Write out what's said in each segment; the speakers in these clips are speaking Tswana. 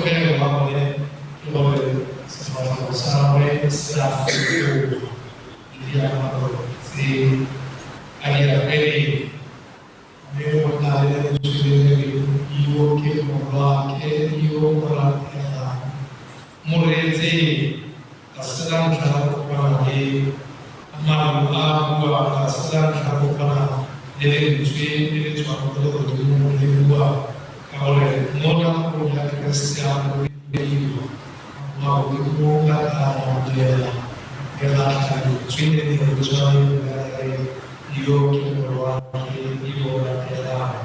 Itemogelo wa bone ke gore sefatlhego sa gagwe se a fetoga le diaparo tse a di apereng, mme go na le lentswe le le reng, "Yo ke Morwaake yo o rategang, mo reetseng." Ga se la ntlha re kopana le maru a bua, ga se la ntlha re kopana le lentswe le le tswang ko legodimong le bua, ka gore mo nakong ya Keresete a kolobediwa, magodimo a tla amogela mme ga tla lentswe le le tswa le le re, "Yo ke Morwaake yo o rategang."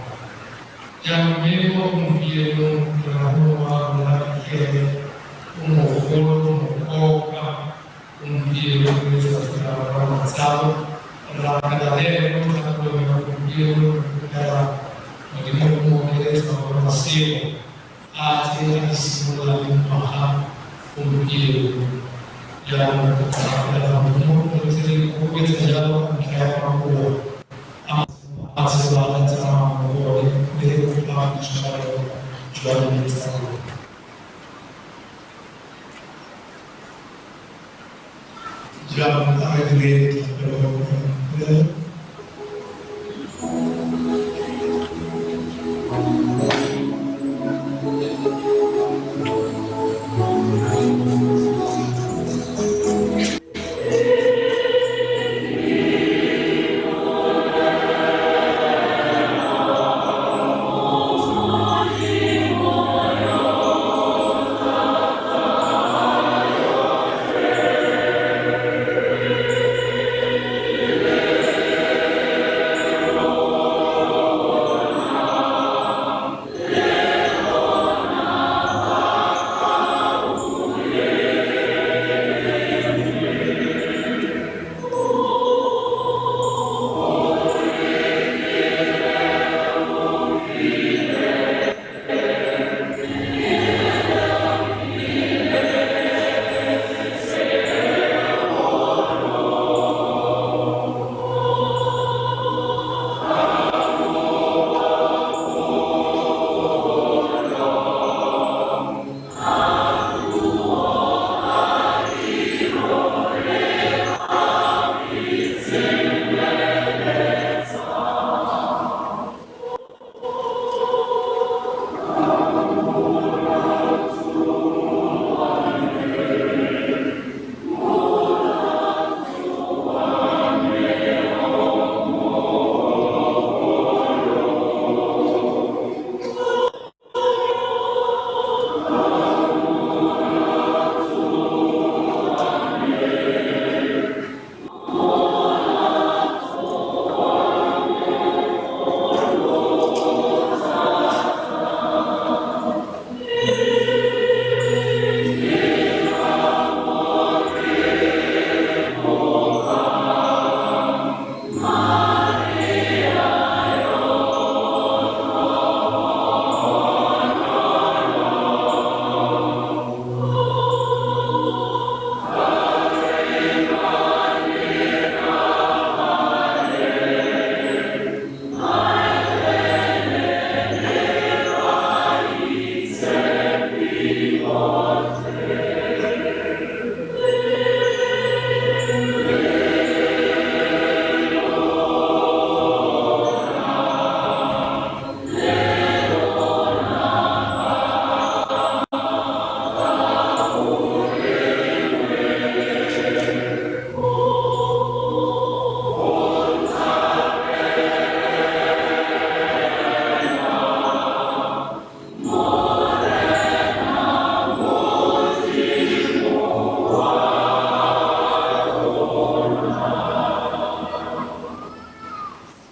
Jaanong mme mo gompienong re na le wa rona Michele, o mogolo mokoka. Gompieno ke letsatsi la gagwe la matsalo. Re rapela le ene mo thapelong ya gompieno, re kgopela Modimo go mo okeletsa gore masego a tle a simolola le ngwaga gompieno. Jaanong re tla rapela Modimo re ntse re ikokobetsa jalo ka ntlha ya makoa a matshelo a re tsamayang mo go one, mme re kopa boitshwarelo jwa dibe tsa rona. Jaanong a re dire thapelo e.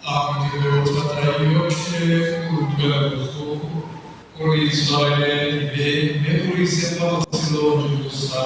A Modimo thata yotlhe o utlwela botlhoko, o re itshwarele dibe mme o re ise kwa botshelong jo bo sa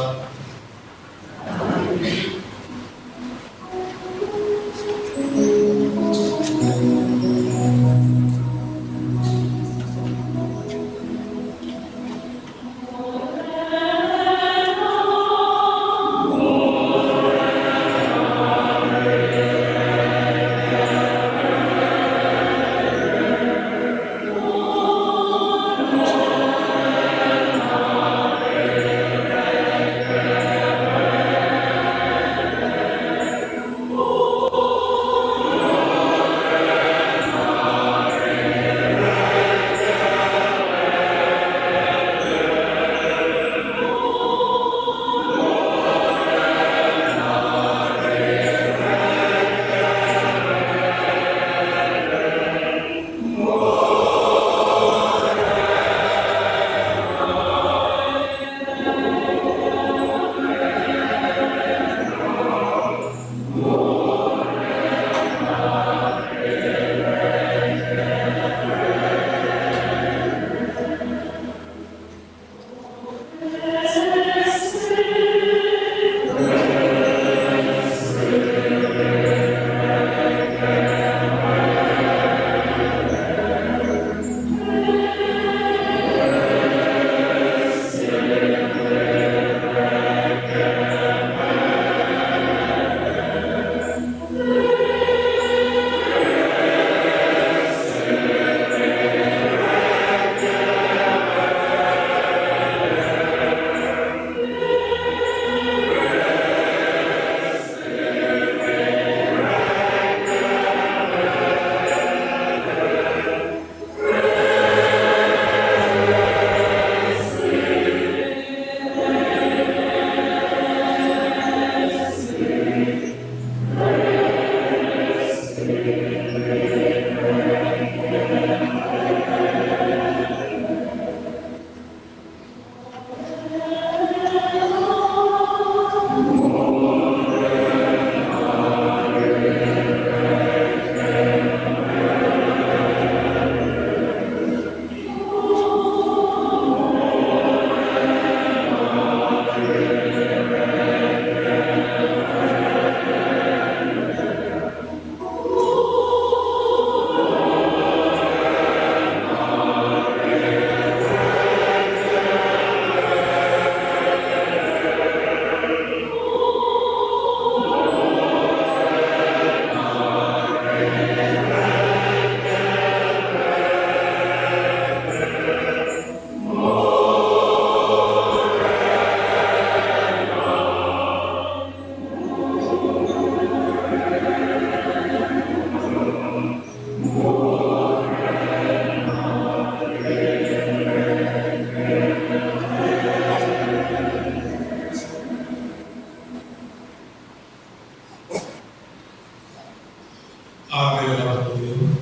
A re rapeleng.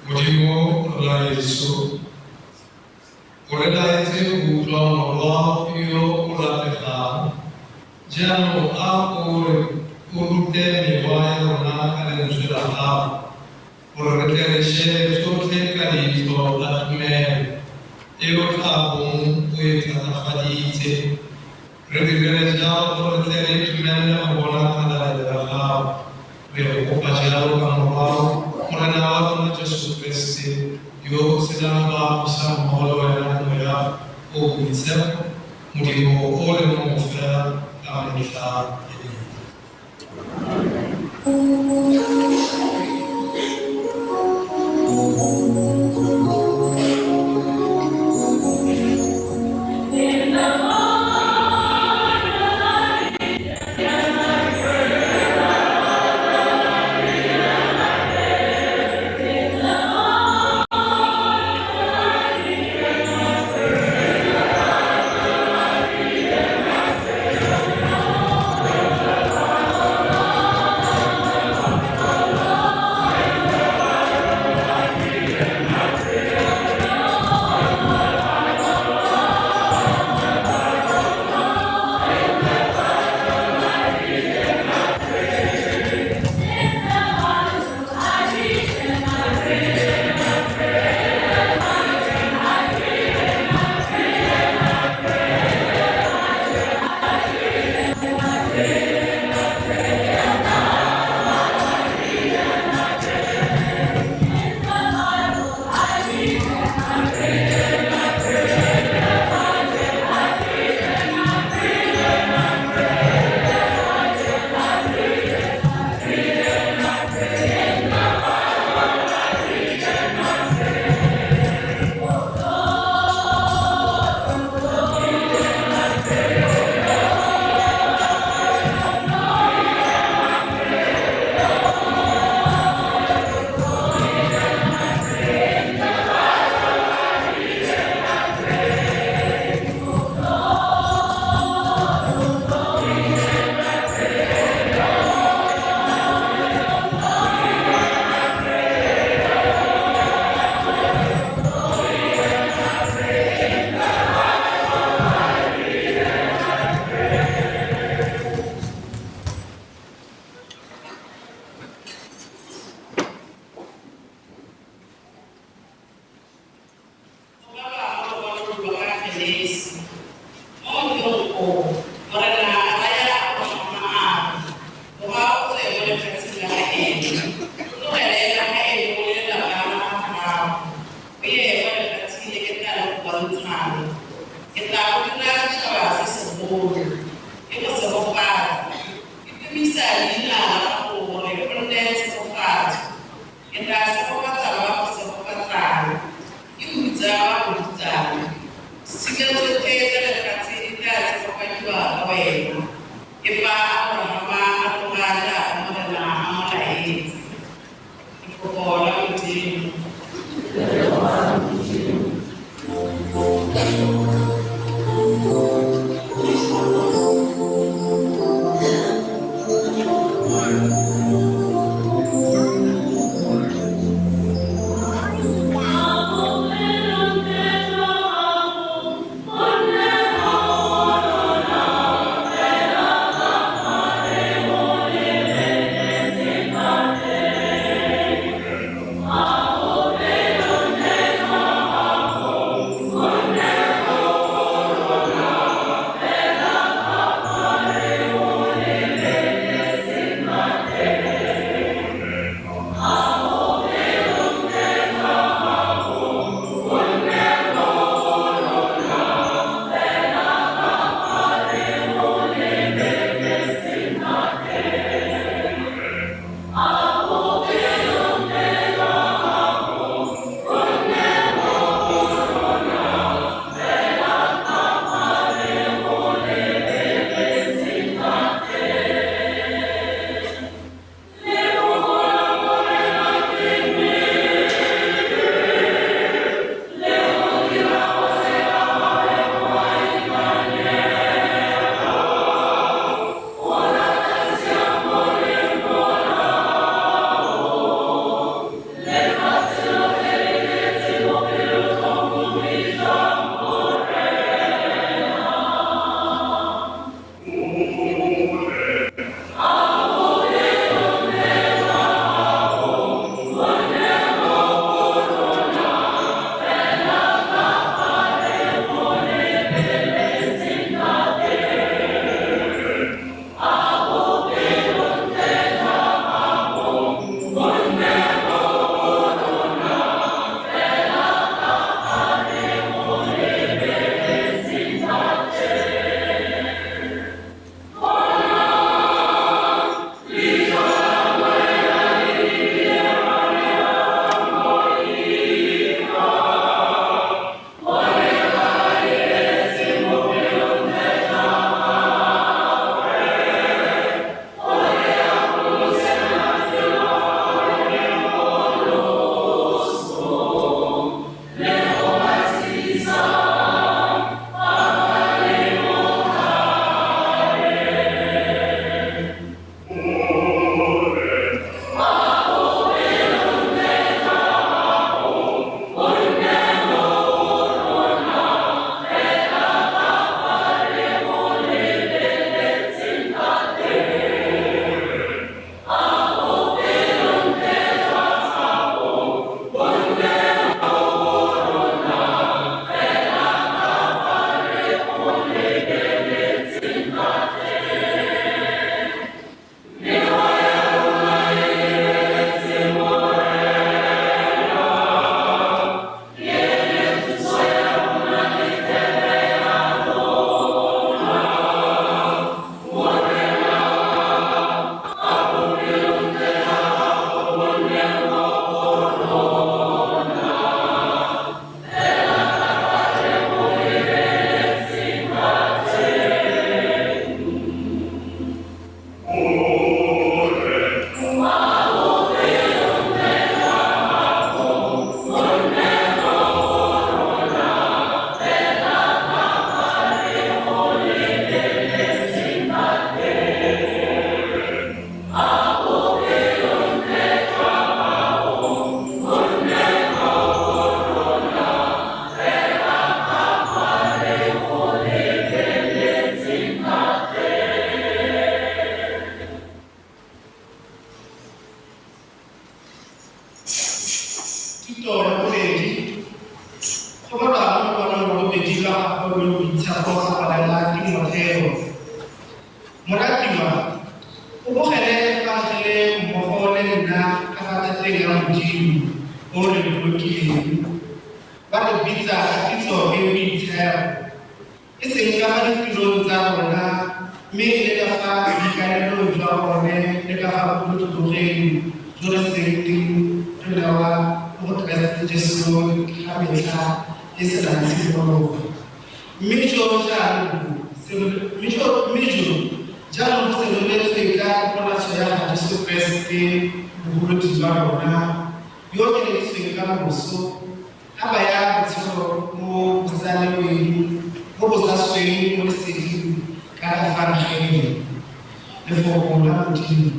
Modimo Rraetsho, o re laetse go utlwa Morwao yo o rategang. Jaanong a o re o rute mewa ya rona ka lentswe la gago, gore re tle re shebe tsotlhe ka leitlho la tumelo e o tla bong o e thatafaditse. Re direle jalo gore tle re itumelele go bona kgalalelo ya gago. Re go kopa jalo ka Morwao Morena wa rona Jesu Kriste, yo o tshelang ba busa mmogo le wena le Moya o o Boitshepo, Modimo o le mongwe fela ka metlha le metlha. Moratiwa, o bogele efangele mmogo le nna ka fa thateng ya Modimo o re bolokileng. Ba re bitsa ka pitso e e boitshepo, e seng ka fa ditirong tsa rona, mme e le ka fa boikaelelong jwa bone le ka fa bopelotlhomoging jo re seng re newa mo go Keresete Jesu ka metlha e senang tshimologo. Mme jo jaanong bo senoletswe ka ponatso ya ga Jesu Keresete Mogolodi jwa rona, yo o eleditsweng ka loso, a baya botshelo mo bo sa sweng mo leseding ka efangele. Lefoko la Modimo.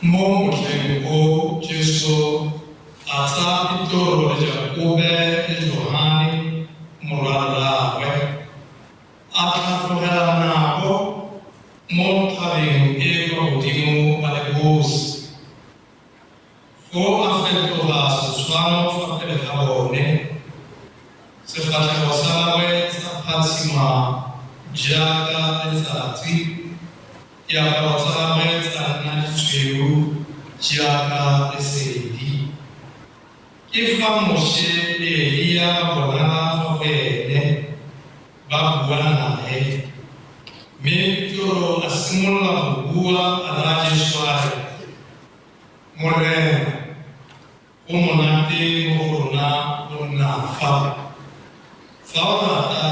Mo motlheng o Jesu a tsaya Petoro le Jakobe le Johane morwarraagwe, a tlhatlogela nabo mo thabeng e kwa godimo ba le bosi. Foo a fetoga setshwano fa pele ga bone, sefatlhego sa gagwe sa phatsima jaaka letsatsi, diaparo tsa gagwe tsa nna ditshweu jaaka lesedi. Ke fa Moshe le Elia ba bonala fa go ene, ba bua nae. Mme Petoro a simolola go bua a raya Jesu a re, Morena, go monate mo go rona go nna fa. Fa o rata,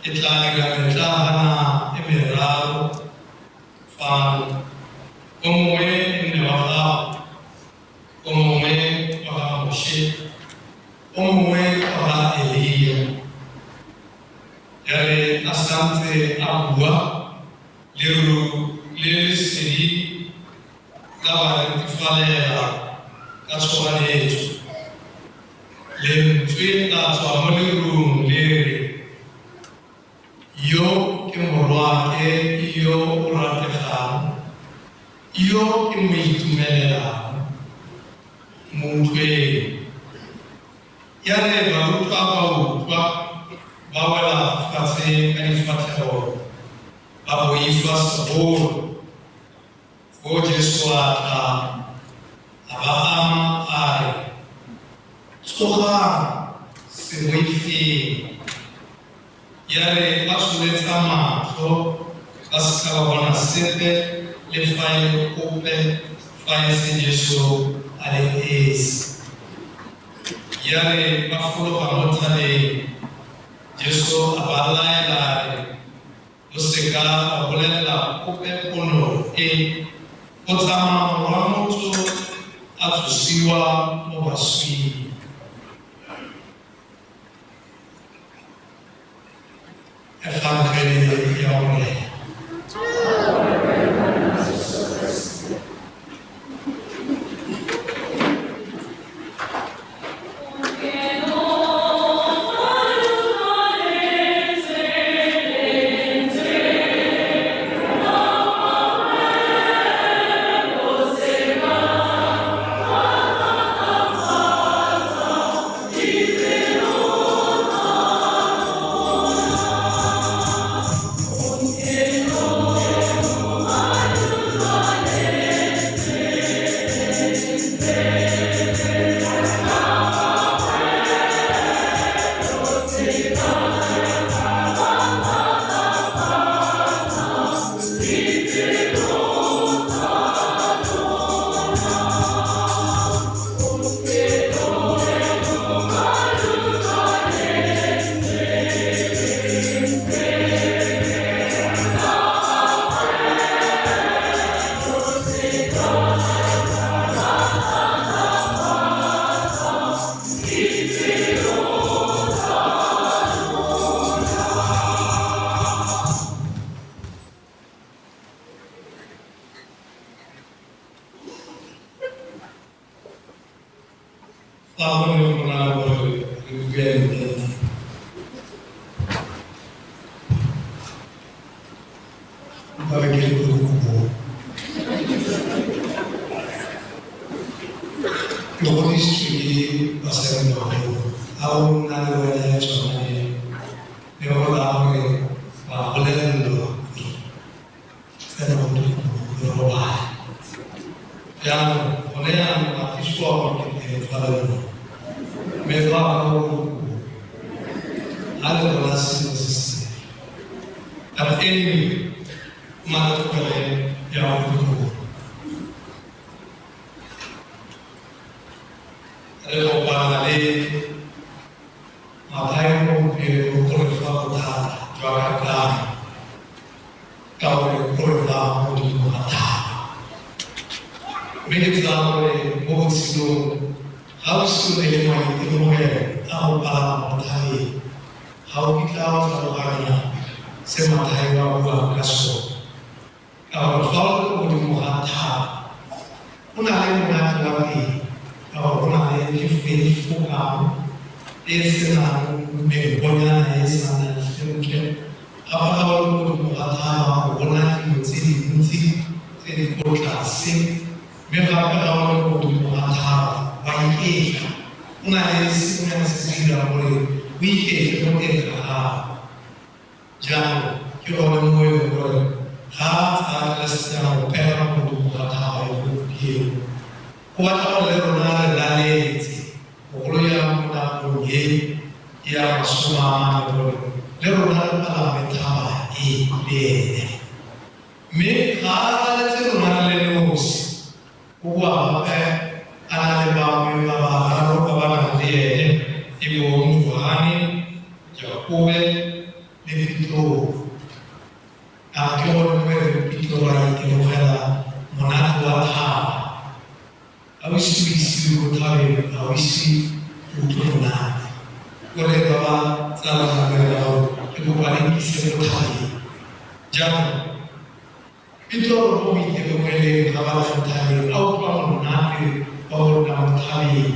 ke tla dira metlagana e meraro fano, o mongwe e nne wa gago, o mongwe wa ga Moshe, o mongwe wa ga Elia. Ya re a santse a bua, leru le lesedi la ba retifalela ka tshoganyetso. Lentswe la tswa mo lerung le re, Yo ke morwaake yo o rategang, yo ke mo itumelelang, mo utlweng. Ya re barutwa ba utlwa, ba wela fatshe ka difatlhego, ba boifa segolo. Foo Jesu a tla, a ba ama a re, Tsogang, se boifeng. Ya re ba tsholetsa matlho, ba seka ba bona sepe le fa e le ope fa e se Jesu a le esi. Ya re ba fologa mo thabeng, Jesu a ba laela a re, Lo seka ba bolelela ope pono e, go tsamaya Morwa Motho a tsosiwa mo baswing. Efangele ya Morena. Amen. nnete. Nkabe ke le ko dikobong. Ke godisitswe ke basadi bagolo. Ha o nna le wena ya tshwana le ba ba gore ba bolelelwa gore tsena mo dikobong le robale. Jaanong gone jaanong ga ke sure gore ke teng fa le lona. Mme fa ba mo dikobong ga le bona selo se se. But anyway, mara tlogele ya mo dikobong. Re kopana le Mathaio gompieno o re fa bothata jwa kakanyo ka gore o re fa godimo ga thaba. Mme ke tsaya gore mo botshelong ga o se o ne le maitemogelo a go palama mo thabeng, ga o kitla o tlhaloganya se Mathaio a buang ka sone. Ka gore fa o le godimo ga thaba, go na le monate wa teng, ka gore go na le phefo e e fokang e senang menkonyana e senang sentle. Gape ga o le godimo ga thaba o bona dilo tse dintsi tse di ko tlase, mme gape ga o le godimo ga thaba wa iketla. Go na le sengwenyana se se dirang gore o iketle mo teng ga gago. Jaanong ke gone mo e leng gore ga a tsaya Keresete a go pega godimo ga thaba e gompieno, go batla gore le rona re laletse bogolo jang mo nakong e ya 40 gore le rona re palame thaba e le ene. Mme ga a laletse rona re le nosi, o boa gape a na le bangwe ba bararo ba ba nang le ene, e bong Johane, Jakobe le Petro. A ke gone mo e reng Petro a itemogela monate wa thaba. Ga o ise o isiwe ko thabeng, ga o ise o utlwe monate. O re ba ba tsalana le wena gore ke kopa le nkise ko thabeng. Jaanong Petro mo boitemogeleng ga ba le mo thabeng, a utlwa monate wa go nna mo thabeng.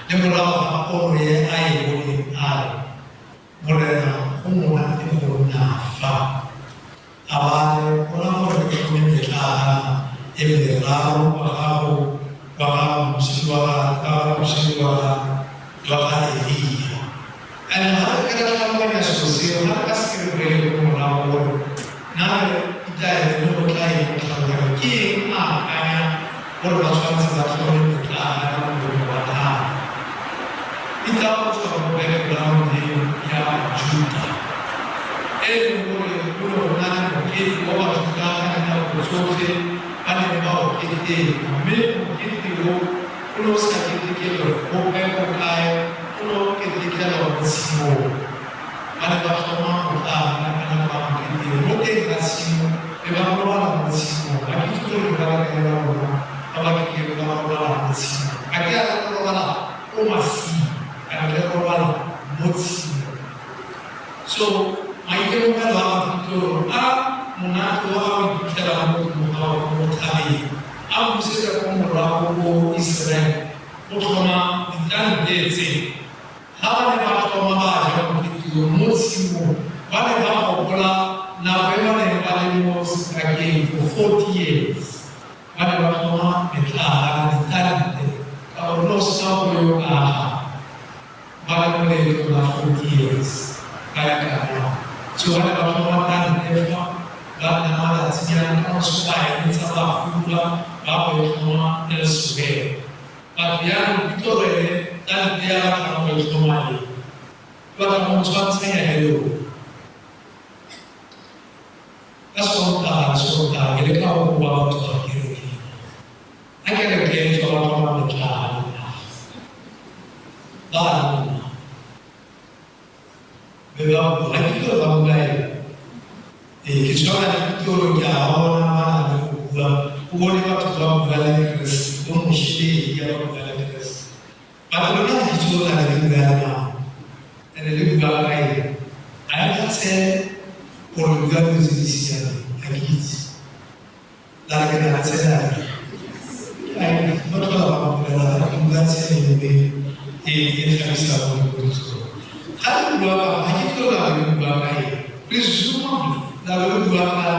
Le morago ga pono e a e boneng a re, Morena, go monate go nna fa. A ba re, go raya gore re tlhome metlana e meraro wa gago, wa ga Moshe, wa ga Moshe, wa ga Elia. And ga re ka ra tlhaloganya selo seo, ga re ka seke re boele ko morago gore na re itaele le go tla eng go tlhaloganya ke eng a akanya gore ba tshwanetse ba tlhome metlana mo godimo ga thaba. E tla go tswa mo background ya Juda e leng gore go ne go na le mokete wa Bajuda ka dinako tsotlhe ba neng ba o keteka, mme mokete o o ne o sa ketekelwe gope ko kae, o ne o ketekelwa mo tshimong. Ba ne ba tlhoma motlana ka nako ya mokete eo mo teng ga tshimo, be ba robala mo tshimong. Ga ke itse gore ke ba kae ba rona ba ba kileng ba robala mo tshimong. Ga ke a re robala ko masimo, kana re robala mo tshimong. So maitemogelo a Petro a monate wa go iphitlhela mo godimo ga mo thabeng a busetsa ko morago ko Iseraele go tlhoma ditante tse. Ga ba ne ba tlhoma ba ja mokete mo tshimong, ba ne ba gopola nako e ba neng ba le mo sebakeng for 40 years. Ba ne ba tlhoma metlana ditante ka gore no sena go yo ka aga. Ba le mo leetong la 40 years ba ya Kanana. So ba ne ba tlhoma tante fa ba nna malatsinyana ka moso ba emetsa ba fuduga ba go e tlhoma elsewhere. But jaanong Petro ene tante ya batlang go e tlhoma e batla go mo tshwantshanya le yone. Ka Sontaga le Sontaga ke leka go bua batho ba kerekeng. Ha kereke e tswa ba tlhoma metlana ba nna be ba bua, ga ke itse gore ba bua eng. Ee, ke tshwana le Petro, ke a bona ba na le go bua, o bone batho ba bua le Keresete, bo Moshe le Elia ba bua le Keresete. Batho lona ga ke itse gore le bua le mang, and-e le bua ka eng. Ga e ka gore le bua dilo tse di siameng, ga ke itse. La re ke na le tshela ba tlhola ba mpolelela ke bua tshenene e tlhabisa bo. Ga re bua ka ga ke tlo la re bua ka eng, presumably la re bua ka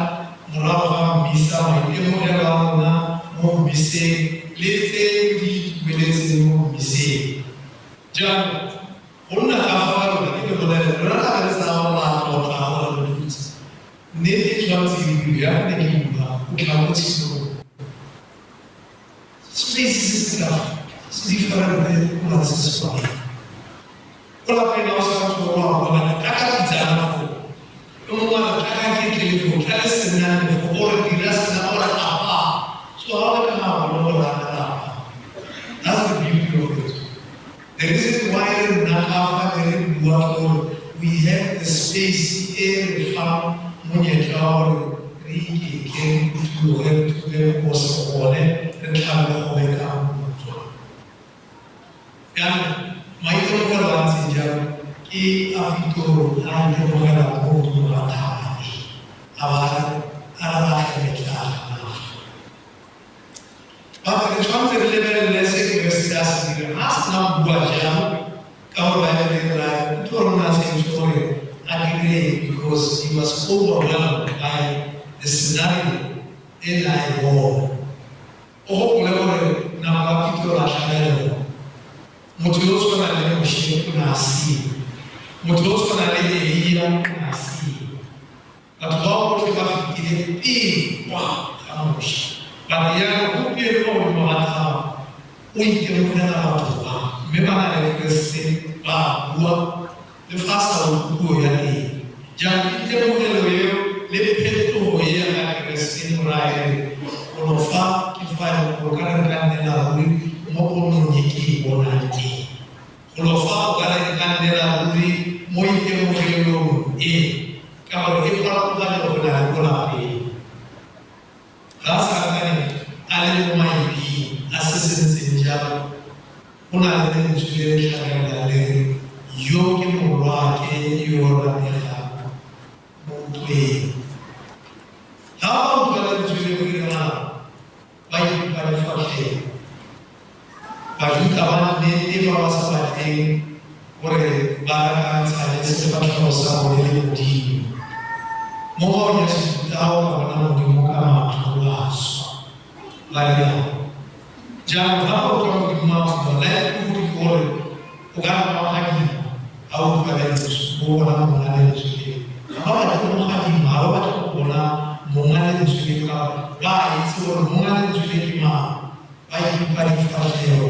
morago ga mmisa, maitemogelo a rona mo mmiseng le tse di itumeletseng mo mmiseng. Jaanong go nna ka fa lona ke le bolele, rona ga re tsaya gore a tlotla gore re dutse nnete e tshwanetse e bue ya ne ke bua o tla mo tshimologong. Space se se ka se different go na le se se kwa ko lapeng. La o sa ntse o wa bona ka ka pitsana fo e mongwe a re ka ke tlele fo tla le senane fo o re dira sena o re apa. So ga o le ka ga bone gore a lapa. That's the beauty of it. The reason why re nna ka fa ne re bua ke gore we have the space e re fang monyetla wa gore re iketle, re phuthuloge, re thube ko se gone, re tlhabe gobe ka motswa. Jaanong maitemogelo a ntseng jalo ke a Pitoro a itemogela mo godimo ga thaba e, a ba a re a tle metlaagana. Batho re tshwanetse re lebelele se Keresete a se dirang. A sena go bua jalo, ka gore Baebele e raya Pitoro o ne a sa itse gore a dire because he was overwhelmed by the scenario e ne a e bona. O gopole gore nako ya Pitoro a tlhagelela, motho yo o tshwanang le Moshe o ne a seo, motho yo o tshwanang le Elia o ne a seo. Batho bao botlhe ba fetile pele kwa ga Moshe. But jaanong gompieno mo godimo ga thaba o itemogela batho ba, mme ba na le Keresete, ba bua le fa a sa utlwe puo ya teng. Jaanong itemogelo eo le phetogo e ya ga Keresete mo raya e re golo fa ke fa e leng gore o ka re nka nnela ruri mo ponong e ke e bonang e. Golo fa o ka re nka nnela ruri mo itemogelong e, ka gore e farologane go na le ko lapeng. Ga a santsane a le mo maibing a se se ntseng jalo, go na le lentswe le le tlhagelelang le re, Yo ke Morwaake yo o rategang, mo utlweng. Ga ba utlwa lentswe leo le rara, ba ipipa lefatlheng. Bajuta ba nnete ba ba sa batleng gore ba rakantshanye sefatlhego sa bone le Modimo. Mo baong ya Sejuta ga o ka bona Modimo ka matlho o a swa. Ba rialo. Jaanong ga ba utlwa Modimo a bua, likelihood ke gore o ka nna wa gadima ga o utlwa lentswe, o bona monga lentswe leo. Ga ba batle go gadima, ga ba batle go bona monga lentswe leo ka gore ba a itse gore monga lentswe le ke mang. Ba ipipa difatlhego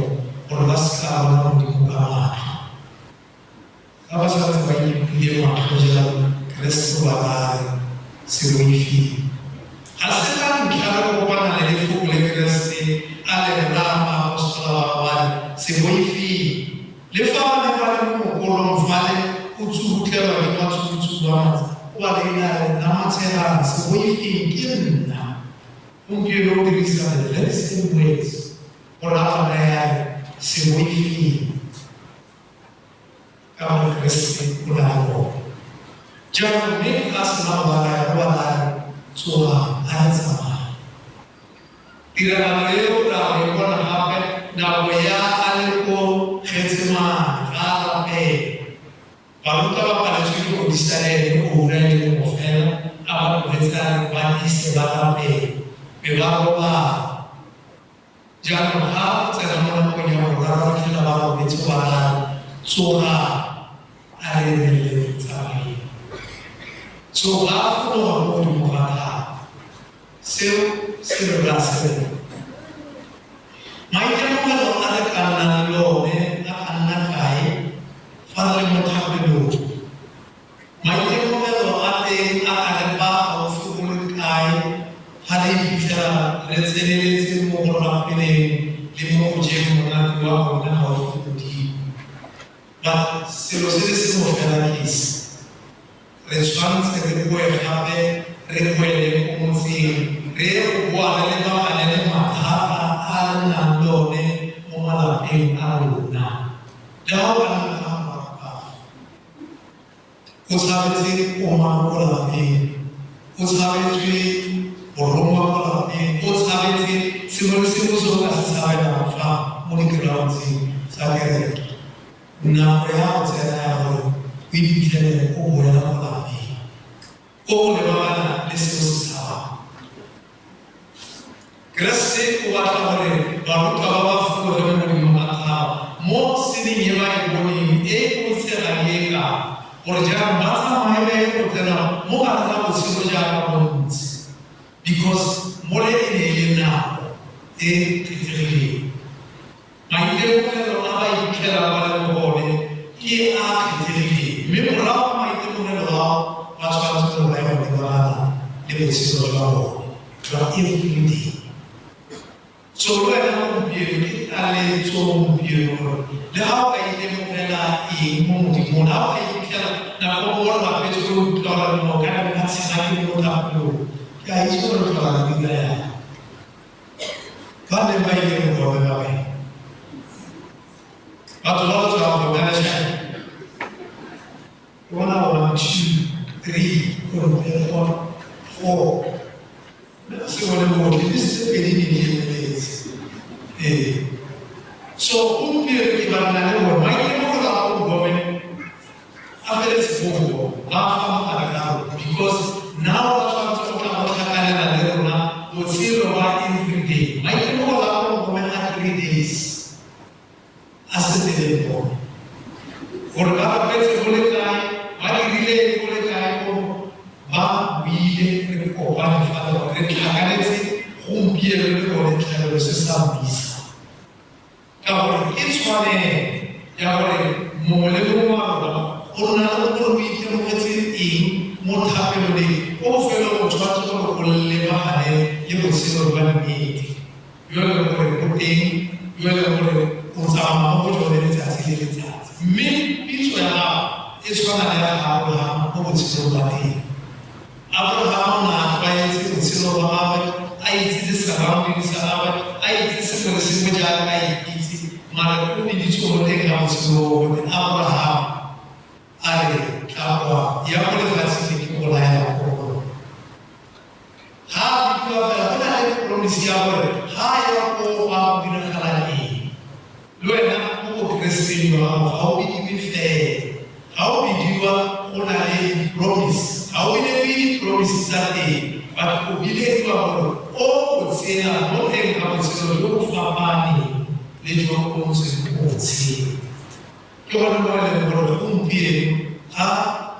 gore ba se ka bona Modimo ka matlho. Ga ba santse ba ipile matlho jalo, Keresete o ba raya re, Se boifeng. Ga se la ntlha re kopana le lefoko le Keresete a le raya baapostola ba gagwe a re, Se boifeng. Le fa ba ne ba le mo mokolong fale o tsubutlelwa ke matsubutsubu a matsi, o ba reile a re, Namatshegang, se boifeng, ke nna. Gompieno o dirisa the very same words gore a ba reye a re, Se boifeng, ka gore Keresete o na le bone. Jaanong mme a sena go ba raya, o ba raya a re, Tsogang, a re tsamaye. Tiragalo eo ra go e bona gape nako ya a le ko Getsemane, ga a rapela. Barutwa ba paletswe ke go disa le ene oura e le nngwe fela, a ba tlogetse a re ba dise ba rapele, be ba robala. Jaanong ga go tsena mo nakong ya boraro a fitlhela ba robetse, o ba raya a re, Tsogang, a re emeleleng re tsamayeng. So ga a fologa mo godimo ga thaba, seo se re raya se re maitemogelo a re ka nnang le one a ka nna kae fa re le mo thapelong. Maitemogelo a teng a ka re ba gaufi go le kae ga re iphitlhela re tseneletse mo go rapeleng le mo go jeng monate wa rona gaufi le Modimo. But selo se le sengwe fela ke se, re tshwanetse re boe gape re boele ko motseng re ye go boa re lebagane le mathata a re nang le one mo malapeng a rona. Le ga o ka nna ka morago ka fa, o tshabetse omang ko lapeng, o tshabetswe borongwa ko lapeng, o tshabetse sengwe le sengwe se o ka se tshabelang fa mo di-groundseng tsa kereke. Nako ya go tsena ya gore o iphitlhele o boela mo lapeng o go lebagana le seo se tshabang. Keresete o batla gore barutwa ba ba fologe mo godimo ga thaba mo seneng e ba e boneng e boitshegang e ka gore jaanong ba tsamaye ba ye go tsena mo gare ga botshelo jaaka bo ntse, because mole e ne e le nako e kgethegileng. Maitemogelo a ba iphitlhelang ba le mo go one ke a a kgethegileng, mme morago ga maitemogelo ao ba tshwanetse gore ba ye go lebagana le botshelo jwa bone jwa everyday. So le wena gompieno ke taletso gompieno gore le ga o ka itemogela eng mo Modimong, le ga o ka iphitlhela nako nngwe o rapetse o utlwa gore no ka nna tshega ke mo thapelong, ke a itse gore o tlhola re dira yang. Ba neng ba ile go ba kae? Batho ba ba tswang go Belgium. Ke bona 1, 2, 3, 4, 4. Mme se bone botlhe, di setse pedi di di emeletse. Ee. So gompieno ke batla le bone maitemogelo a go bone a feletse ko go bone ba fa mogare ka rona, because now ba tshwanetse go tla go tlhakanela le rona botshelo ba everyday. Maitemogelo a go bone a 3 days a setse le bone gore ba rapetse go le kae, ba dirile go le kae, ko ba buile re kopane fa le gore re tlhakanetse gompieno le bone tlhabelo se sa misa, ka gore ke tshwanelo ya gore mongwe le mongwe wa rona o nna le gore o itemogetse eng mo thapelong ko bofelong o tshwanetse gore o lebagane le botshelo jwa nnete jo e leng gore bo teng, jo e leng gore o tsamaya mo go jone letsatsi le letsatsi, mme pitso ya gago e tshwana le ya ga Abraham mo botshelong ba teng. Abraham o ne a tlwaetse botshelo ba gagwe, a itse surrounding sa gagwe, a itse sengwe le sengwe jaaka a ikitse, mare o biditswe mo teng ga botshelo bo gonne Abraham a re, "Tla kwa ya mo lefatsheng le ke go laela ko go lona." Ga a bidiwa fela, go na le promise ya gore ga a ya ko go a go diragala eng. Le wena mo bokereseteng jwa gago ga o bidiwe fela, ga o bidiwa go na le di-promise, ga o bilediwe di-promise tsa teng, but o bilediwa gore o o tshela mo teng ga botshelo jo bo fapaneng le jo o ntseng o tshela. Ke gone mo e leng gore gompieno ga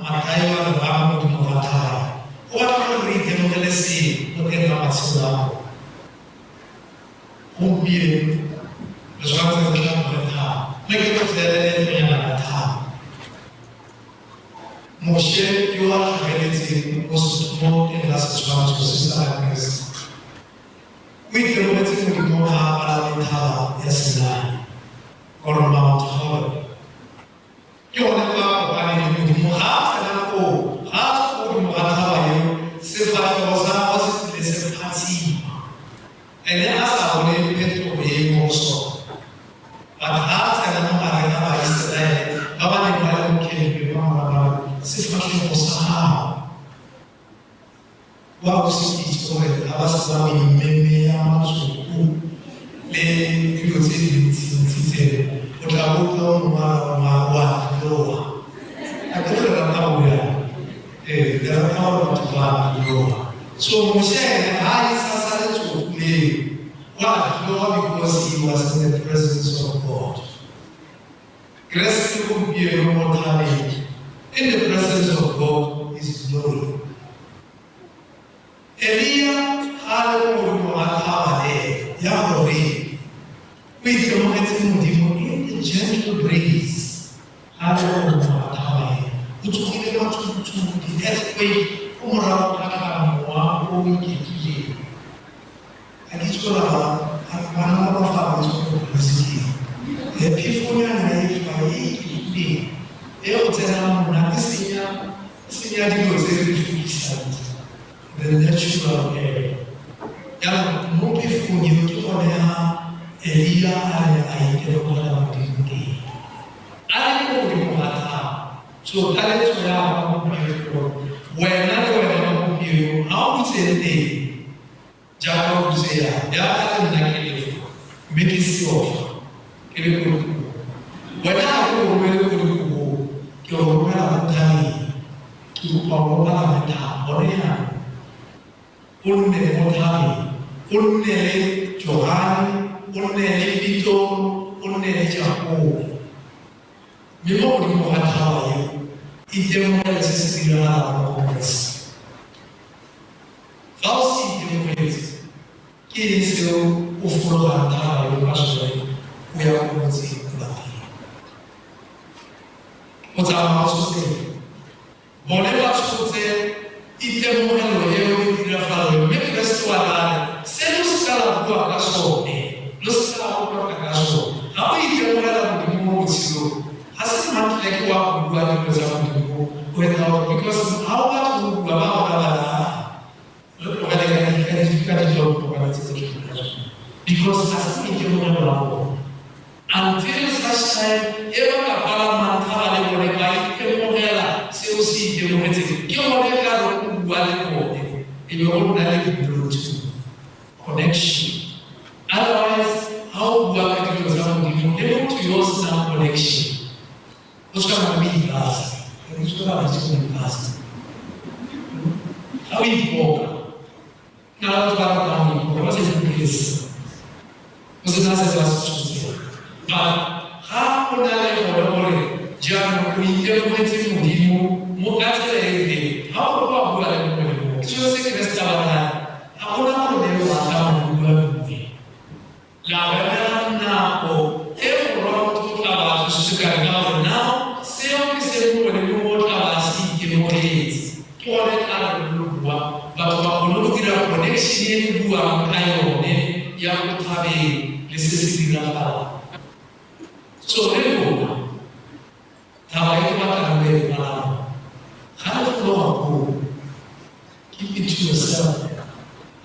Mathaio a re ba mo godimo ga thaba, o batla gore re itemogele seo mo teng ga matshelo a rona. Gompieno re tshwanetse re tlhamoge thaba, mme ke go tseele leetonyana la thaba. Moshe yo a tlhageletseng mo teng ga setshwantsho se sa ga Keresete o itemogetse Modimo ga a palame thaba ya Sinai or Mount Horeb. Ke gone kwa kopaneng le Modimo. Ga a tsena koo, ga a tswa ko godimo ga thaba eo, sefatlhego sa gagwe se tlile se phatsima, ene a sa bone phetogo e mo go sone. But ga a tsena mo gareng ga Baiseraele ba ba neng ba le mo campeng, ba mo ba re, "Sefatlhego sa gago wa o se itse gore ga ba se ba memmeme ya matsoko le dilo tse dintsintsi tseno, o tla bo utlwa mongwe wa tloa." A ke re rata go bjang? Ee, ke rata gore batho ba tloa. So Moshe ene ga a isasa letsogo leo, wa tloa because he was in the presence of God. Keresete gompieno mo thabeng in the presence of God is glory. Elia ga a le ko godimo ga thaba le ya Horebe, o itemogetse Modimo in the gentle breeze. Ga a le ko godimo ga thaba eo, o tsogile matsubutsubu, di-earthquake ko morago ga tla mowa o iketlileng. A ke itse gore bana ba ba fa ba tswa ko university e phefonyana e fa e iketlileng e go tsena monate, e senya dilo tse re di fokisang, the natural air. Jaanong mo phefong eo ke gone ya Elia a ne a itemogela Modimo teng a le ko godimo ga thaba. So taletso ya ga gompieno ke gore wena le wena mo gompieno ga o butseng teng jaaka o butse yang jaaka le nna ke lefa, mme ke seofa ke le ko dikobong, wena ga ke go romele ko dikobong, ke go romela mo. Ke kopa gore o palame thaba gone jaanong, o nne mo thabeng, o nne le Johane, o nne le Petoro, o nne le Jakobo. Mme mo godimo ga thaba eo, itemogele se se diragalang mo go Keresete. Fa o se itemogetse, ke eng seo o fologang thaba eo ka sone o ya ko motseng ko lapeng? O tsamaya o tshotse eng? Bone ba tshotse itemogelo eo le tirafalo eo, mme Keresete wa tla a re, Se lo se ka la bua ka sone, lo se ka la go tlotla ka sone. Ga o itemogela Modimo mo botshelong, ga se mmatleleke wa go bua dilo tsa Modimo without, because ga o batle go bua, ba go raya ba re, Aa, re tlogele ka ditlhopho tse tse di ka tsone, because ga se maitemogelo a bone. Until such time e ba ka palamang thaba le bone ba itemogela se o se itemogetseng, ke gone ka re o bua le bone, e be go nna le Bluetooth connection. Otherwise, ga o bua ka dilo tsa Modimo le motho yo o senang connection, o tshwana le moipasa. Re tshwana le moipasa. Ga o ipoka, na batho ba ratang go ipoka, ba sa ipoketse. O sena se ba se tshotseng. But ga o na le gone gore jaanong o itemogetse Modimo mo ka tsela e rileng, ga o go bua le mongwe le mongwe, ke sone se Keresete a batlang. Ga gona gore le o batla go bua mme la go emela nako e morwa motho o tla ba a tsositswe ka re, ka gore now seo ke se mongwe le mongwe o tla ba a se itemogetse. Ke gone tla re lo bua, batho ba kgone go dira connection e le buang ka yone ya ko thabeng le se se diragalang. So le lona, thaba e ke batlang lo e palama, ga le fologa koo, keep it to yourself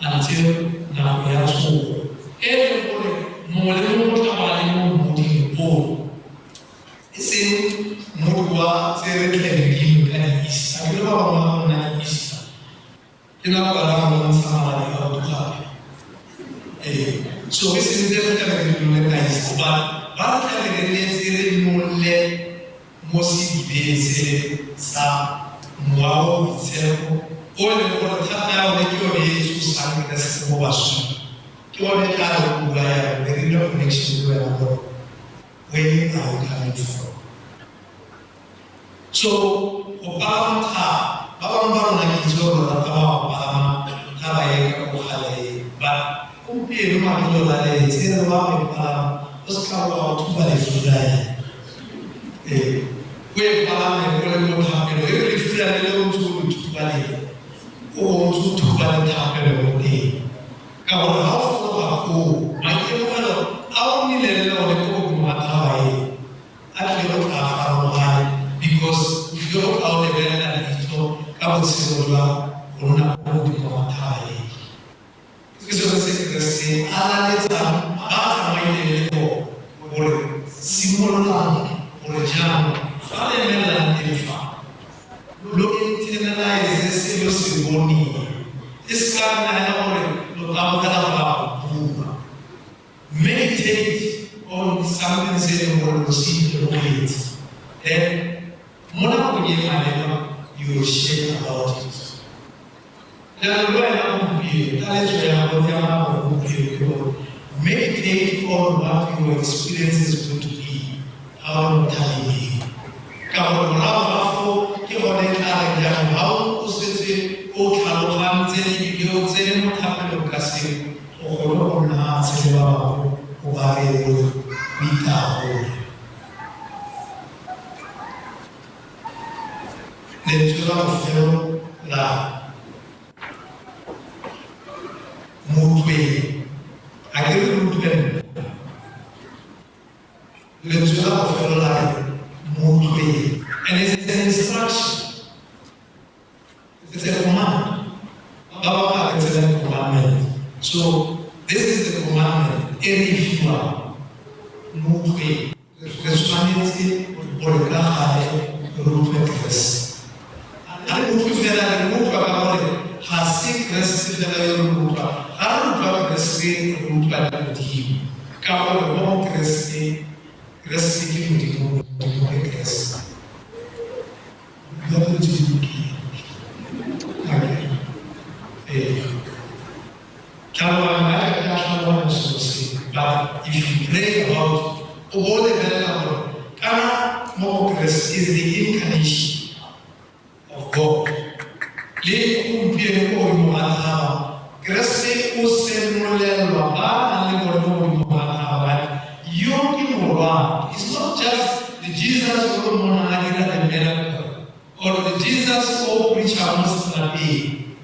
until nako ya tsogo e leng gore mongwe le mongwe o tla ba le mo mmoding oo, e seng mmodi wa tse re tlele dingwe ka di-Easter. Ke le ba bangwe ba go nna di-Easter ke nako ya go ntsha madi a batho gape. Ee, so e seng tse re tlele re nole ka Easter, but ba re tlele re letse re nole mo sedibeng se sa Mowa o o Boitshepo, o e leng gore thata ya one ke yone e tsosang Keresete mo baswing. Ke gone tla re go bua ya re dirile connection le wena gore where are you coming from? So go palama thaba, ba bangwe ba rona ke itse gore rata ba go palama thaba e ka ko gale, but gompieno mabilo la letse re ba go e palama, o se ka wa thuba lefura e. Ee, o e palame o le mo thapelo, e re lefura le le o ntse o le thuba le, o ntse o thuba le thapelo mo teng. Ka gore ga o fologa koo, maitemogelo a o nnileng le one ko godimo ga thaba e, a tlile go tla farologane, because o tlile go tla o lebelela leitlho ka botshelo jwa go nna ko godimo ga thaba e. Ke sone se Keresete a laletsang ba a tsamaileng le bone gore simololang gore jaanong fa le emelelang teng fa, lo internalize se lo se boneng. E se ka nna hela gore lo tabogela go ya go bua. Meditate on something se e leng gore lo se itemogetse. Then mo nakong e maleba you will share about it. Jaanong le wena gompieno, taletso ya go ya gago gompieno ke gore meditate on what your experience is going to be ga o le mo thabeng eo. Ka gore morago ga foo ke gone tla reng jaanong ga o setse o tlhalogantse ebile o tsene mo thapelong ka seo, o kgone go nna fatshe le ba bangwe o ba reye gore o itagole. Lentswe la bofelo la mo utlweng, ga ke re lo utlwe nna. Lentswe la bofelo la re mo utlweng, and it's an instruction, it's a command. Ba bangwe ga re tsena commandment, so this is the commandment e re e fiwang, mo utlweng. Re tshwanetse gore ka gale re utlwe Keresete. Ga re utlwe fela, re mo utlwa ka gore ga se Keresete fela yo re mo utlwang. Ga re utlwa Keresete, re utlwa le Modimo. Ka gore mo go Keresete, Keresete ke Modimo, Modimo ke Keresete. Bua dilo tse di lokileng. ga thaba, Keresete o senolelwa ba nang le bone mo godimo ga thaba ba re, yo ke morwa. It's not just the Jesus o re mmonang a dira the miracle or the Jesus o preachang mo seterateng.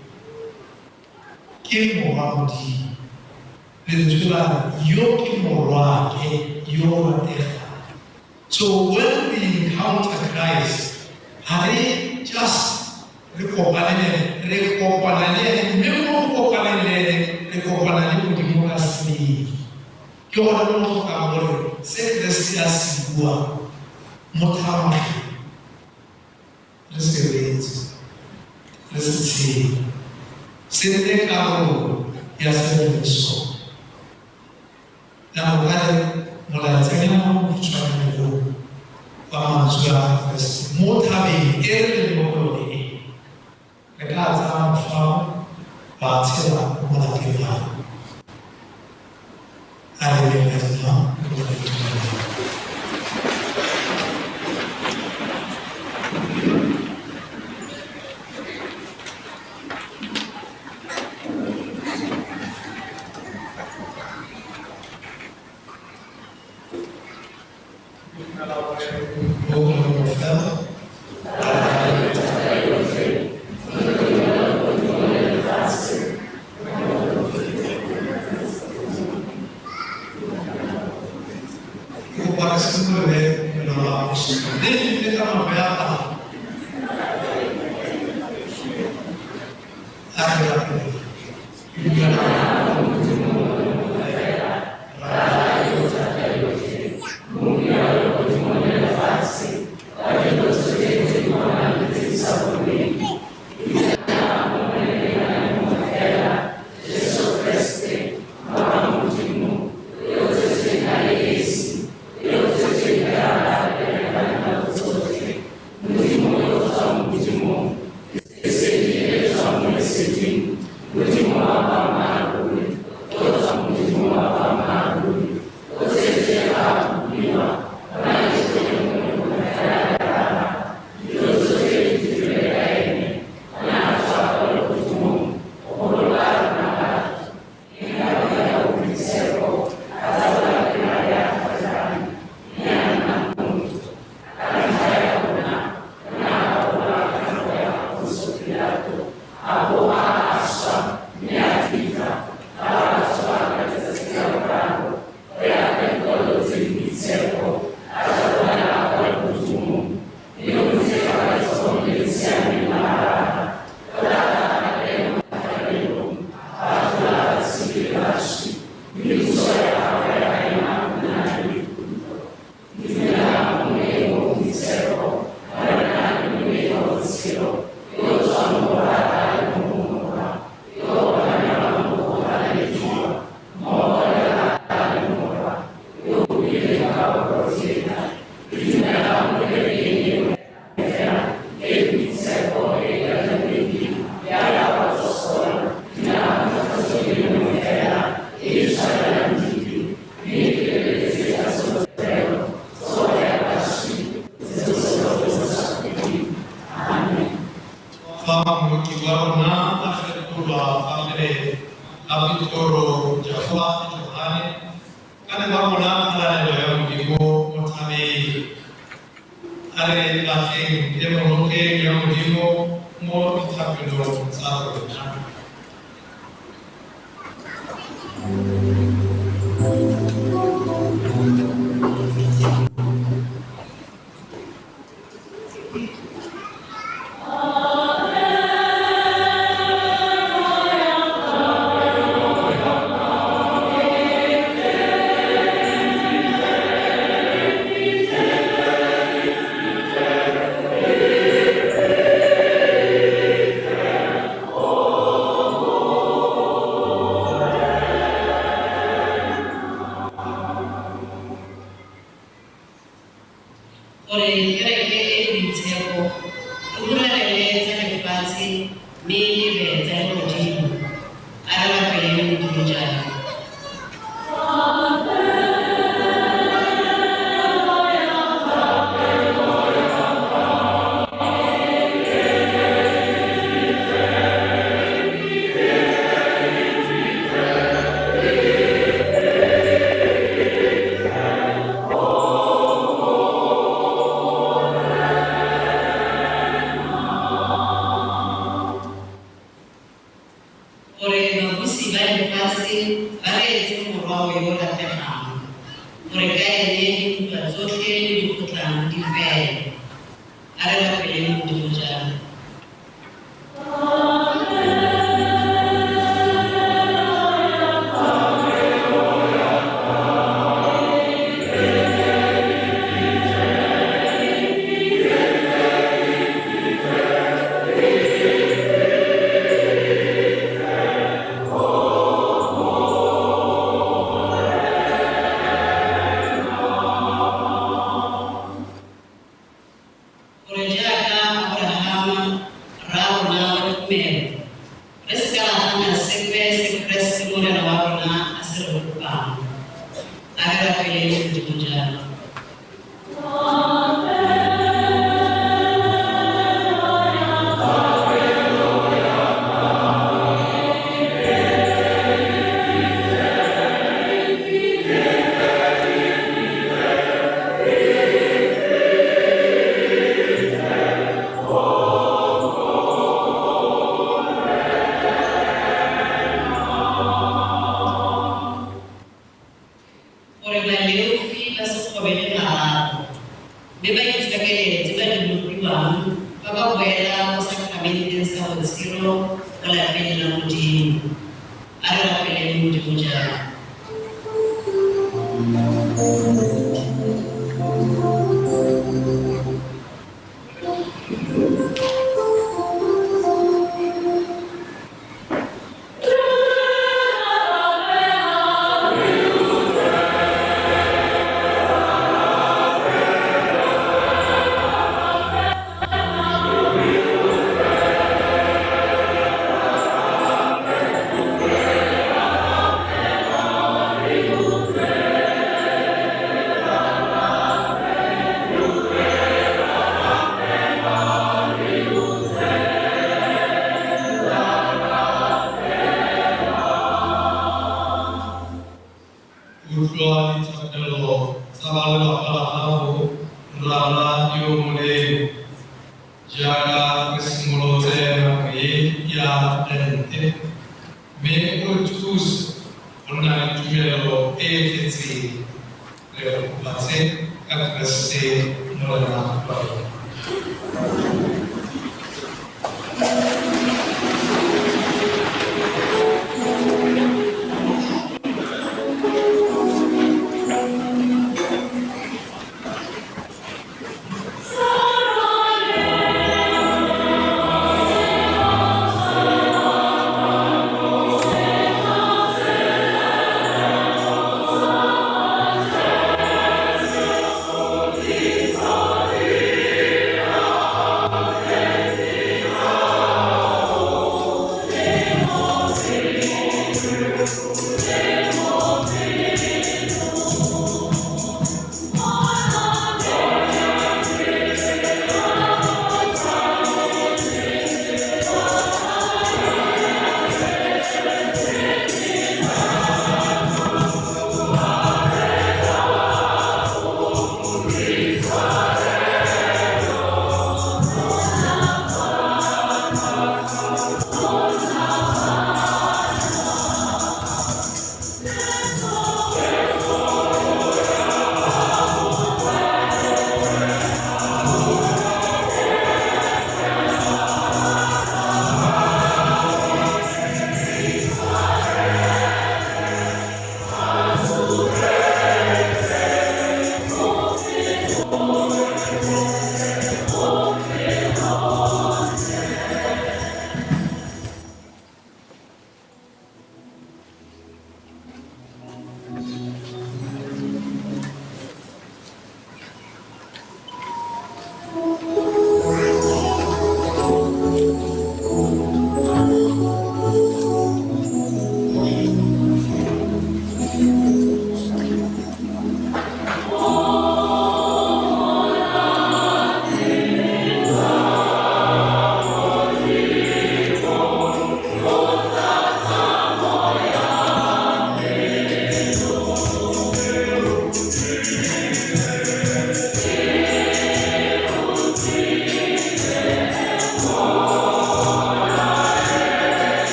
Ke morwa Modimo. Lentswe la re, yo ke morwake yo o rategang. So when we encounter Christ, ga re just re kopane le ene, re kopana le ene, mme mo go kopaneng le ene, re kopana le Modimo ka sebele. Ke gone mo tlhokang gore se Keresete a se buang mo thabeng, re se reetse, re se tshele, se nne karolo ya se re leng sone. Jaanong ka re molaetsanyana o mokhutswane o wa mantswe a ga Keresete mo thabeng e re leng mo go yone e, re ka tsaya mofao wa tshela mo malapeng a rona. A re leng ka dinao le go itumelela. Gore kereke e boitshepo e dumelele fela mo sakramenteng sa botshelo mo lapeng la Modimo. A re rapeleng Modimo jalo. Utlwa dithapelo tsa ba lelapa la gago, Rara yo o molemo, jaaka re simolotse nako e ya Lente, mme o re thuse go nna le tumelo e e tletseng. Re go kopa tse ka Keresete Morena wa rona.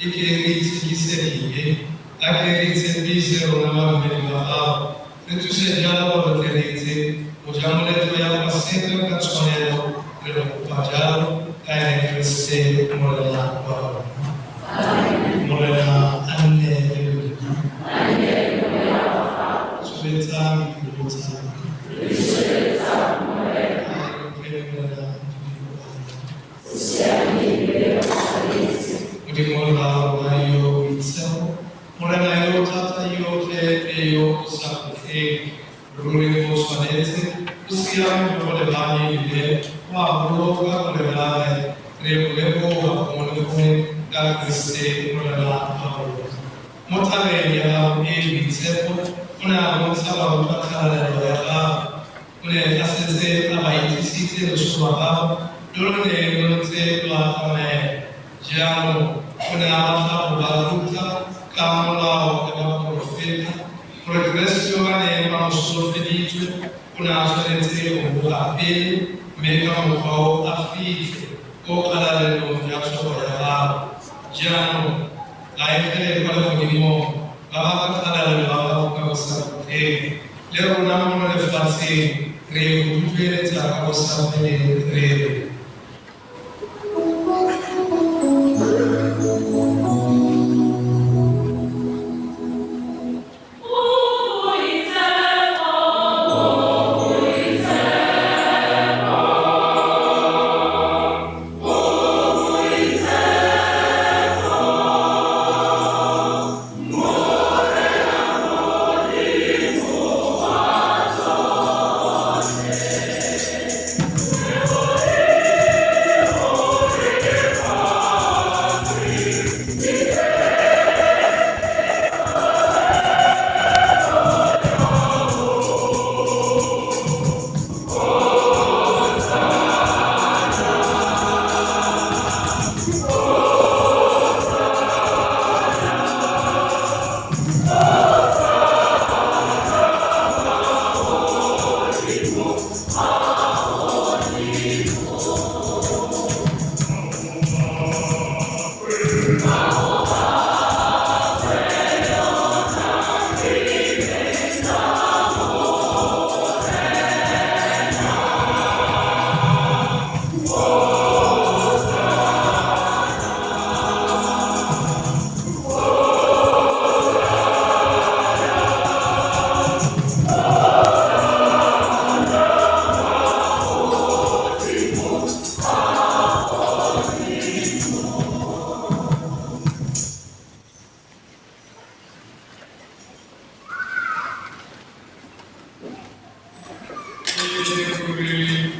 e ke re itshekise dibe, a ke re itshepise rona badumedi ba gago, re thuse jalo gore tle re itse go ja moletlo ya Paseka ka tshwanelo, re le kopa jalo ka ene Keresete Morena wa rona. Morena a nne le lona. Tsholetsang dipelo tsa lona. A re utlweng Morena Modimo wa rona. Modimo Rra rona yo o boitshepo, Morena yo o thata yotlhe le yo o sa khutleng, ruri o tshwanetse, o siame mo go lebane ebile o a boloka go lebane, re go leboga gongwe le gongwe ka Keresete Morena wa rona. Mo thabeng ya gago e e boitshepo, o ne a bontsha barutwa kgalalelo ya gago, o ne a setse a ba itsisitse loso lwa gago lo lo neng lo ntse lo atamela. Jaanong o ne a batla go ba ruta ka molao le baporofeta gore Keresete yo ba neng ba mo solofeditswe o ne a tshwanetse go boga pele, mme ka mokgwa o a fitlhe ko kgalalelong ya tsogo ya gagwe. Jaanong baengele kwa legodimong ba baka kgalalelo ya gago ka bosakhutleng, le rona mono lefatsheng re go dudueletsa ka bosafeleng re re.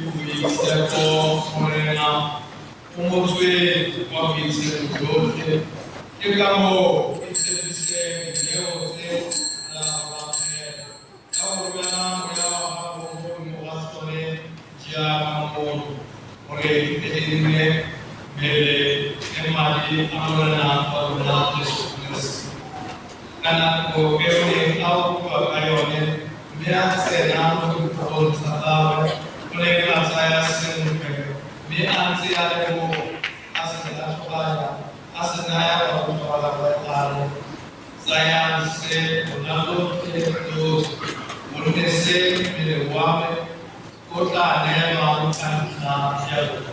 Boitshepo Morena, o motswedi wa boitshepo jotlhe, ke ka moo ke tshepiseng dineo tse la rapela, ka go romela moya wa gago mo godimo ga tsone jaaka motho, gore di tle di nne mmele le madi a Morena wa rona Jesu Keresete. Ka nako e o neng a utlwa ka yone, mme a tsena mo dikgorong tsa gagwe, o ne a tsaya senkgwe, mme a ntse a leboga, a se tlhatloganya, a se naya barutwa ba gagwe a re, Tsayang se lona lotlhe lotlhe, gonne se ke mmele wa me o tla neelwang ka ntlha ya lona.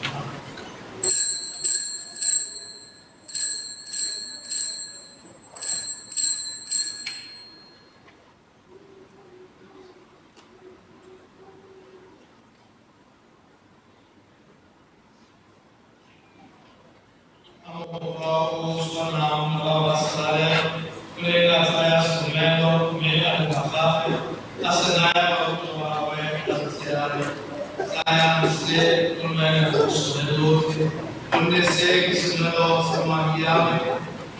Ka mokgwa o o tshwanang morago ga selalelo, o ne a tsaya senwelo mme a leboga gape, a se naya barutwa ba gagwe a ntse a re, Tsayang se lo nwele mo go sone lotlhe, gonne se ke senwelo sa madi a me,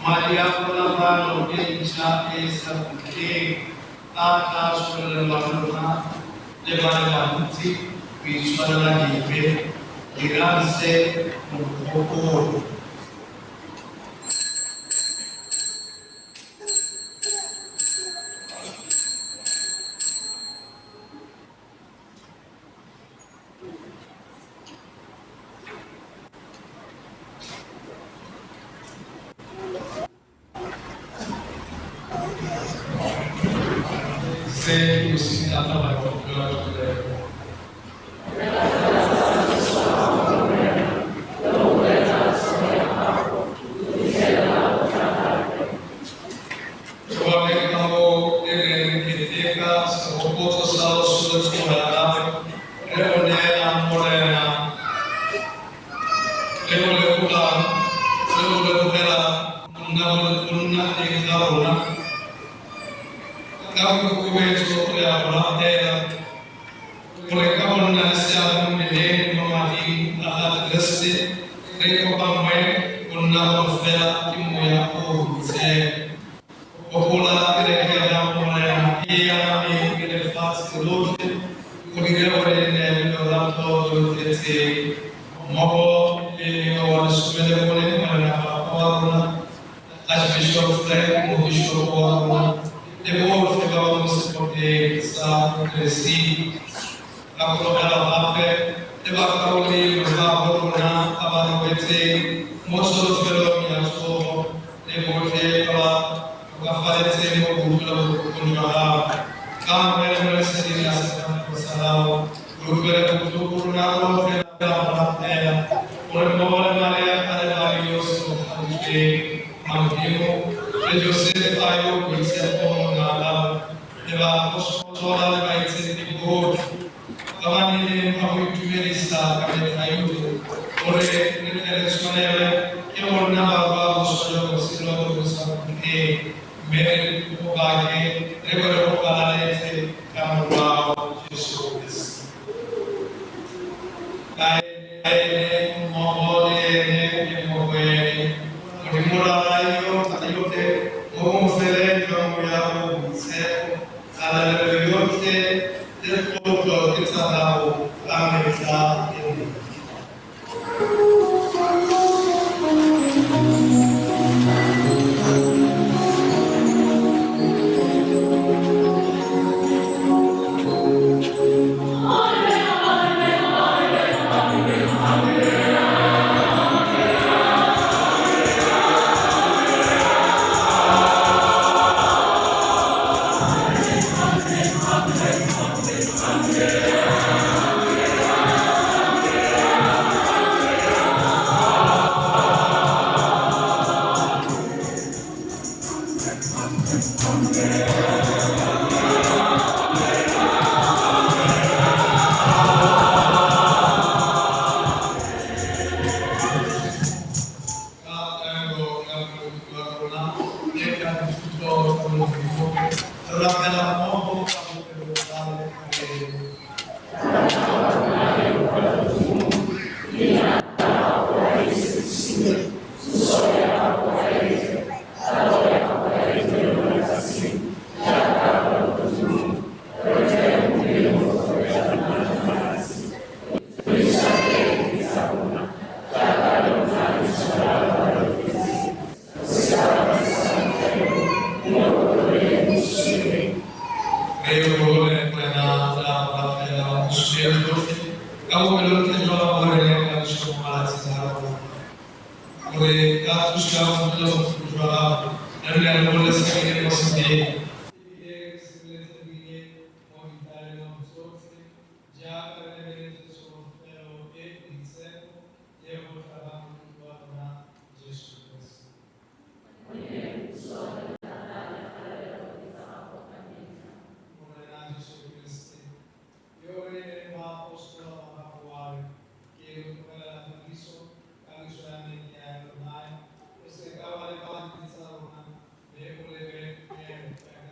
madi a kgolagano e ntšha e e sa khutleng, a tla tshololelwang lona le ba le bantsi go itshwarela dibe. Dirang se go nkgopola. Se ke o tata maikutlo a thulego. Jwale ka moo e reng keteka sehopotso sa loso le tsoho ya hae, re o neela Morena, re o lebogang, re o lebogela go nna teng ga rona. Ka boikokobetso re a go rapela gore ka go nna le seabe mo mmeleng mo mading a ga Kreste re kopanngwe go nna gongwe fela ke moya o o boitshepo. Gopola kereke ya Morena e anameng ke lefatshe lotlhe, o dire gore e nne le lorato lo lo tletseng mmogo le wa lesome le bone Morena Papa wa rona, Archbishop Frank Mobishopo wa rona, le botlhe ba ba mo setlhopheng sa Ecclesia. Gakologela gape le bakaulengwe ba bo rona ba ba robetseng mo tsholofelong ya tsogo le botlhe ba ba tlhokafaletseng mo boutlwelobotlhokong jwa gago. Ka amogele mo leseding la sefatlhego sa gago, re utlwele botlhoko rona rotlhe re a go rapela gore mmogo le Maria kgarebane yo o segofaditsweng wa Modimo le Josefa yo o boitshepo monna wa gago le baapostola le baitshepi botlhe ba ba nnileng ba go itumedisa ka metlha yotlhe gore re tle re tshwanelwe ke go nna barwa boswa jwa botshelo bo bo sa khutleng, mme re go bake re bo re go galaletse ka Morwao Jesu Kriste. Ka ene mmogo le ene le mo go ene, Modimo Rara yo thata yotlhe mo bongfeleng jwa Moya o o Boitshepo, kgalalelo yotlhe le tlotlo ke tsa gago ka metlha le metlha. Ka taelo ya Mmoloki wa rona le ka dithuto tsa Modimo, re rapela mmogo ka bopelokgale re re. Re bone Morena re a go rapela gompieno jotlhe ka bopelotle jwa gago re neela lesome mo malatsing a rona, gore ka thuso ya boutlwelobotlhoko jwa gago re nne re bolokesegile mo sebeng ebile re sireletsegile mo ditaelong tsotlhe jaaka re lebeletse tsholofelo e e boitshepo le go tla ga Mmoloki wa rona Jesu Kriste. Morena Jesu Kriste, yo o rileng baapostola ba gago wa re, Ke lo tlogelela kagiso, kagiso ya me ke a lo naya, o se ka wa leba dibe tsa rona, mme o lebe tumelo ya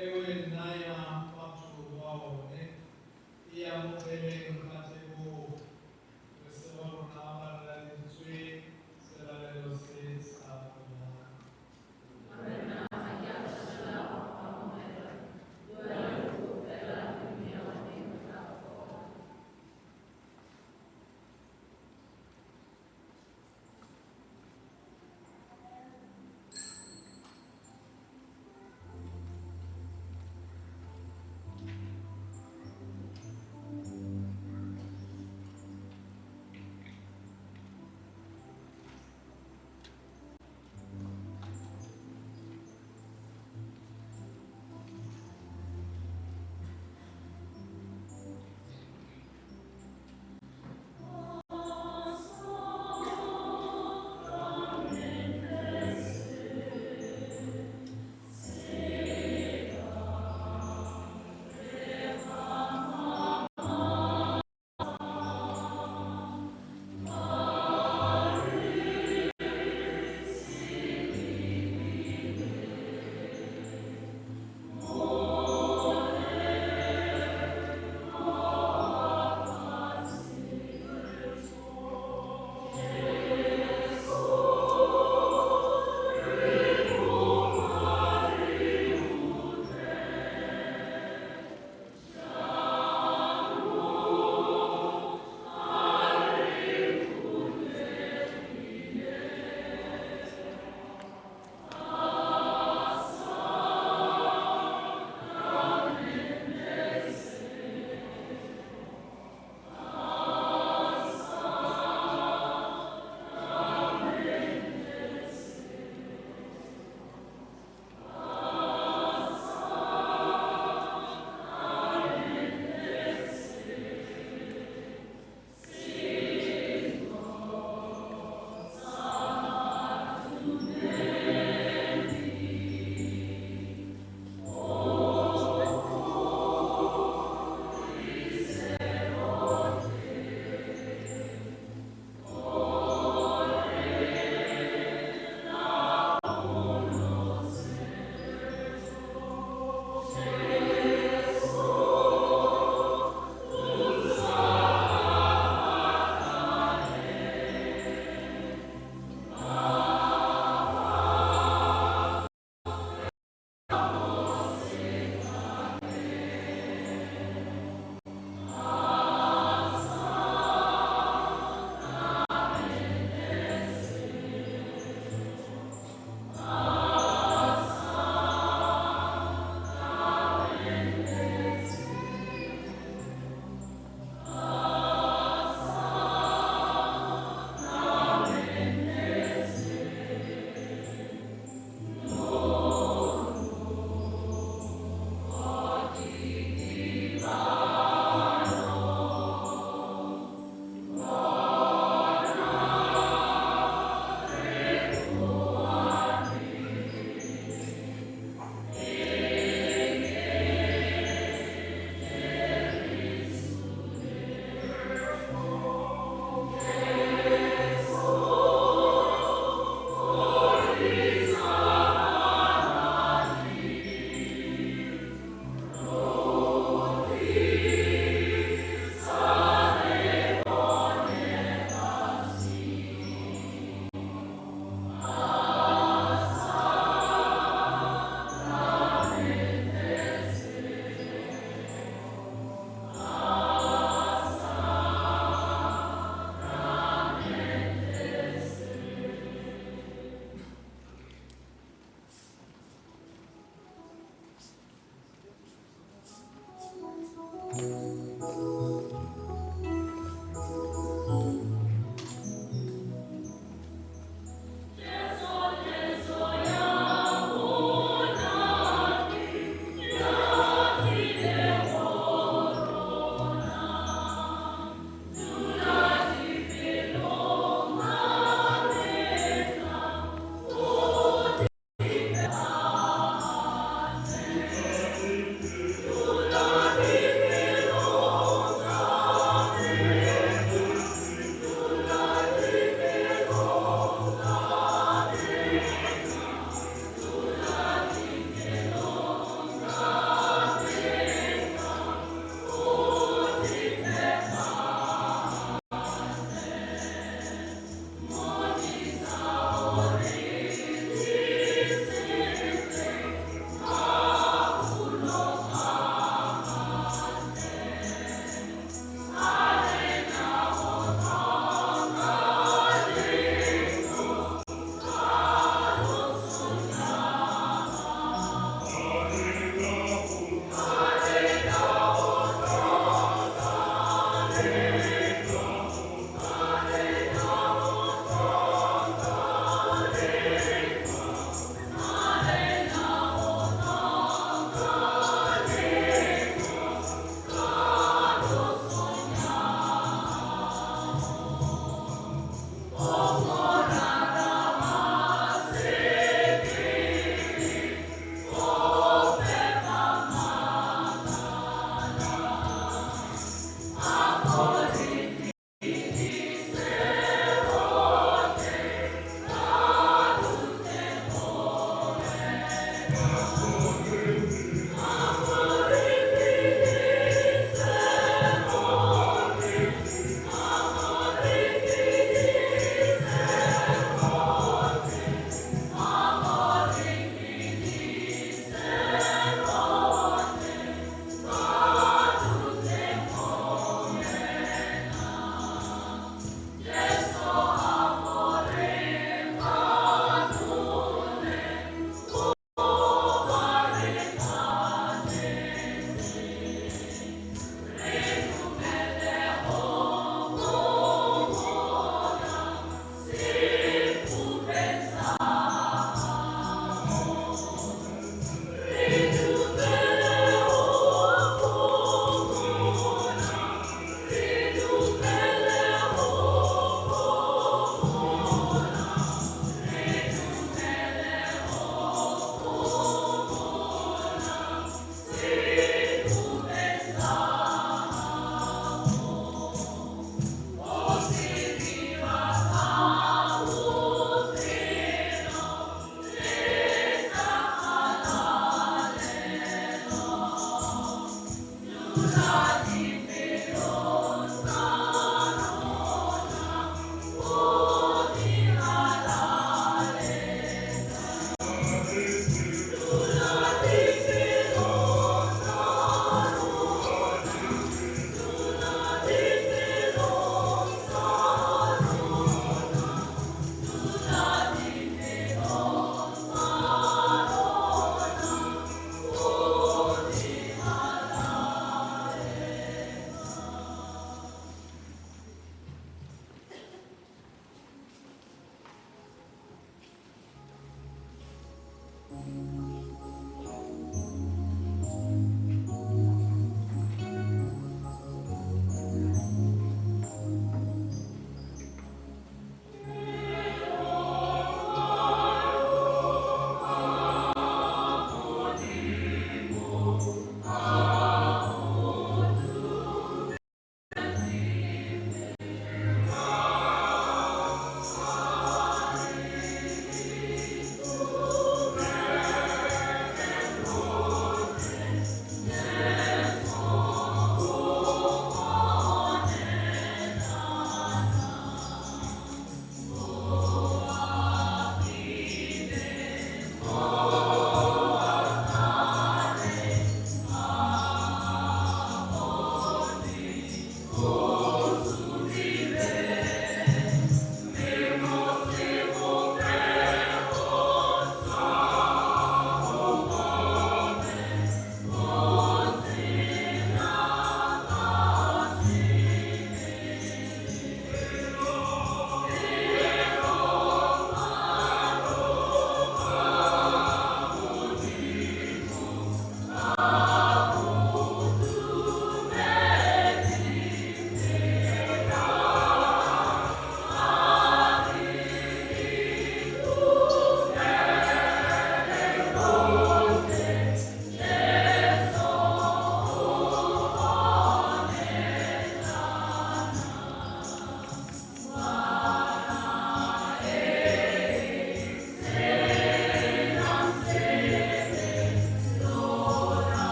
E o e nayang batho ba one, e amogeleng ka tebogo. Re se wa rona ba re laleditswe selalelo se sa rona.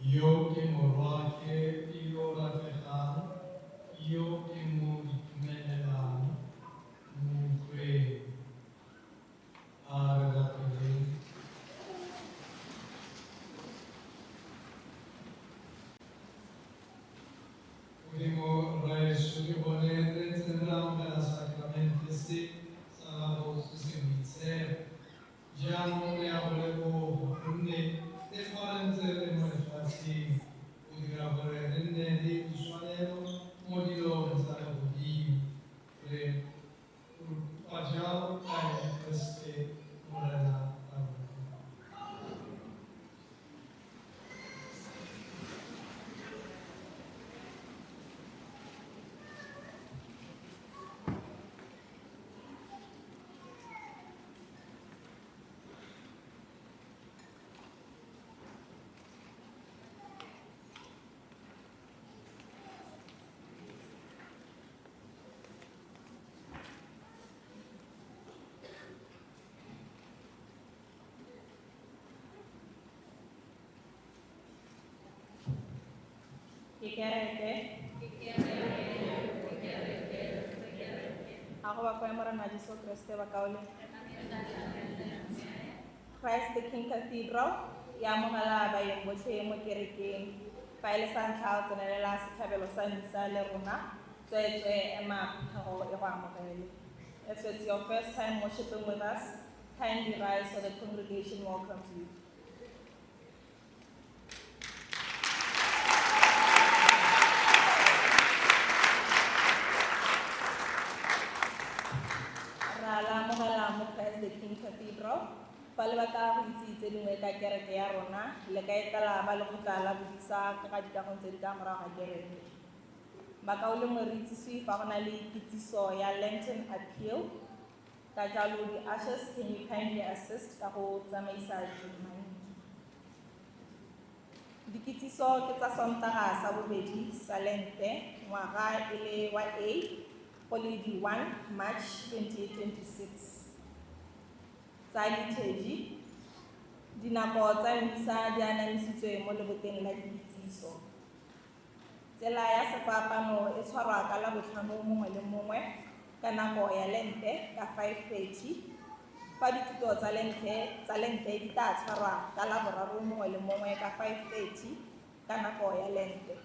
Yo ke morwake yo rategang, yo ke mo itumelelang, mo utlweng. A re rapeleng. Modimo Rraetsho, ke bone re ntse re amogela sakramente se sa gago se se boitshepo. Jaanong re a go leboga gonne le fa re ntse re mo lefatsheng, o dira gore re nne le ditshwanelo mo dilong tsa legodimo. Re kopa jalo ka ene Keresete Morena wa rona. Ke kereke. A go bakwe Morena Jesu Kriste bakaulengwe. Christ the King Cathedral e amogela baeng botlhe mo kerekeng. Fa e le sa ntlha o tsenelela setlhabelo sa misa le rona, tsweetswe ema phuthego e go amogele. If it's your first time worshiping with us, kindly rise so the congregation welcomes you. Ra la amogela mo Christ the King Cathedral. Fa le batla go itse tse dingwe ka kereke ya rona, le ka etela ba lekgotla la bodisa ka ga dikagong tse di ka morago ga kereke. Bakaulengwe, re itsisiwe fa go na le kitsiso ya Lenten Appeal. Ka jalo di-ushers, can you kindly assist ka go tsamaisa dimaiki? Dikitsiso ke tsa Sontaga sa bobedi sa Lente, ngwaga e le wa A, go le di-1 March 2026. Tsa liturgy, dinako tsa misa di anamisitswe mo leboteng la dikitsiso. Tsela ya sefapano e tshwarwa ka Labotlhano mongwe le mongwe ka nako ya Lente ka 5:30, fa dithuto tsa Lente di tla tshwarwa ka Laboraro mongwe le mongwe ka 5:30 ka nako ya Lente.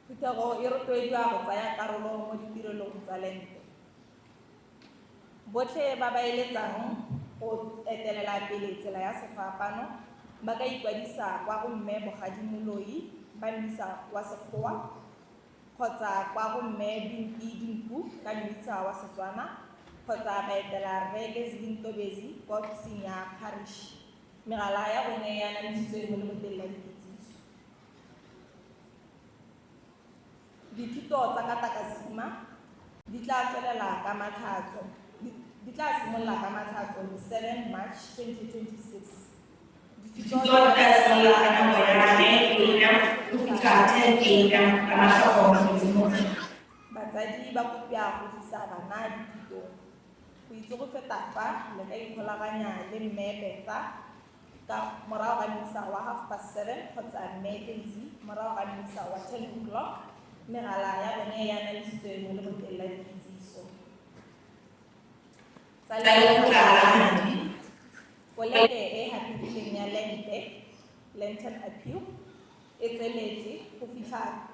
Phuthego e rotloediwa go tsaya karolo mo ditirelong tsa Lente. Botlhe ba ba eletsang go etelela pele tsela ya sefapano ba ka ikwadisa kwa go Mme Bogadi Moloi ba mmisa wa Sekgowa kgotsa kwa go Mme Dinki Dinku ka mmisa wa Setswana kgotsa ba etela Rre Leslie Ntobezi kwa ofising ya parish. Megala ya bone ya anamisitswe mo leboteng la dikitsiso. Dithuto tsa katakasima di tla tswelela ka Matlhatso, di tla simolola ka Matlhatso 7 March 2026. Dithuto di tla simolola ka nako ya 9 a.m. go fitlha 10 a.m. ka Matlhatso. Batsadi ba kopiwa go tlisa bana dithutong. Go itse go feta fa, le ka ikgolaganya le Mme Betha ka morago ga misa wa 7:30 kgotsa Mme Daisy morago ga misa wa 10 o'clock. Megala ya bone ya anamisitswe mo leboteng la dikitsiso. Tsa lekgotla la madi, Koleke e haphegileng ya Lente, Lenten Appeal, e tsweletse go fitlha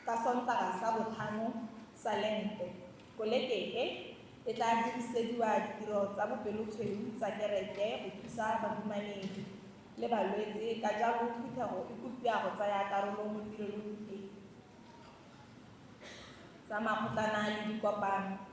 ka Sontaga sa botlhano sa Lente. Koleke e e tla dirisediwa ditiro tsa bopelotshweu tsa kereke go thusa bahumanegi le balwetse, ka jalo phuthego e kopiwa go tsaya karolo mo tirelong e. Tsa makgotlana le dikopano,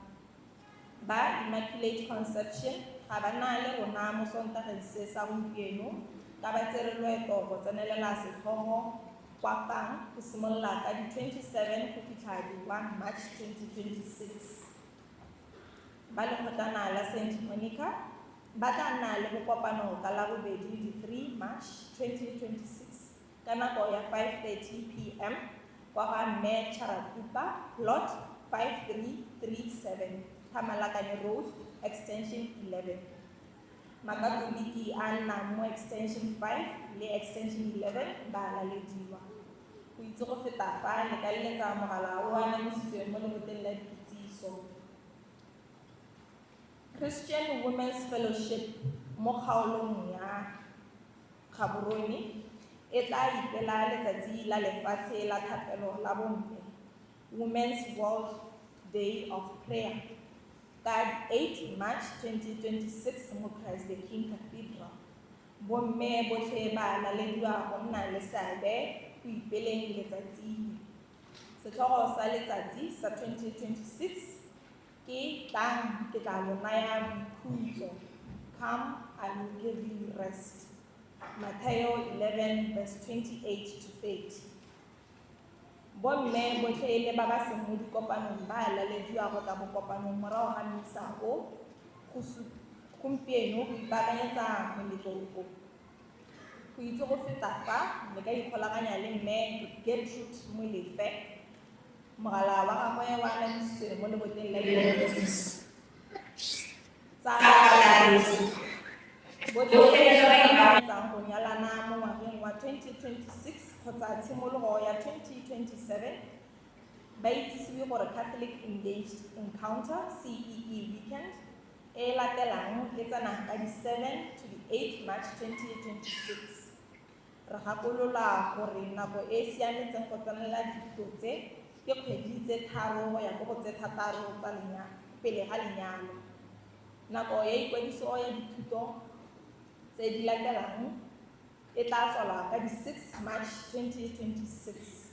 ba Immaculate Conception ga ba na le rona mo Sontageng se sa gompieno ka ba tsere loeto go tsenelela setlhogo kwa Kang go simolola ka di-27 go fitlha di-1 March 2026. Ba lekgotlana la St. Monica ba tla nna le bokopano ka Labobedi di-3 March 2026 ka nako ya 5:30 p.m. kwa ga Mme Charakupa, plot 5337, Thamalakane Road, Extension 11. Makatoliki a nnang mo Extension 5 le Extension 11 ba lalediwa. Go itse go feta fa, le ka leletsa mogala o anamisitsweng mo leboteng la dikitsiso. Christian Women's Fellowship mo kgaolong ya Gaborone e tla ipela letsatsi la lefatshe la thapelo la bomme, Women's World Day of Prayer, ka 8 March 2026 mo Christ the King Cathedral. Bomme botlhe ba lalediwa go nna le seabe go ipeleng letsatsi le. Setlhogo sa letsatsi sa 2026 ke Tlang ke tla lo naya boikhutso, Come I will give you rest. Matthew 11 verse 28 to 30. Bomme botlhe le ba ba seng mo dikopanong ba lalediwa go tla bokopanong morago ga misa o gompieno go ipaakanyetsa moletlo o. Go itse go feta fa, le ka ikgolaganya le Mme Gertrude Molefe. Mogala wa gagwe wa anamisitswe mo leboteng la dikitsiso. Tsa kakaretso, botlhe botlhe ba ba ba ba ipaakanyetsang go nyalana mo ngwageng wa 2026 kgotsa tshimologo ya 2027 Ba itsisiwe gore Catholic Engaged Encounter CEE Weekend e e latelang e tsena ka di-7 to di-8 March 2026. Re gakolola gore nako e e siametseng go tsenela dithuto tse ke kgwedi tse 3 go ya ko go tse 6 tsa pele ga lenyalo. Nako ya ikwadiso ya dithuto tse di latelang e tla tswalwa ka di-6 March 2026.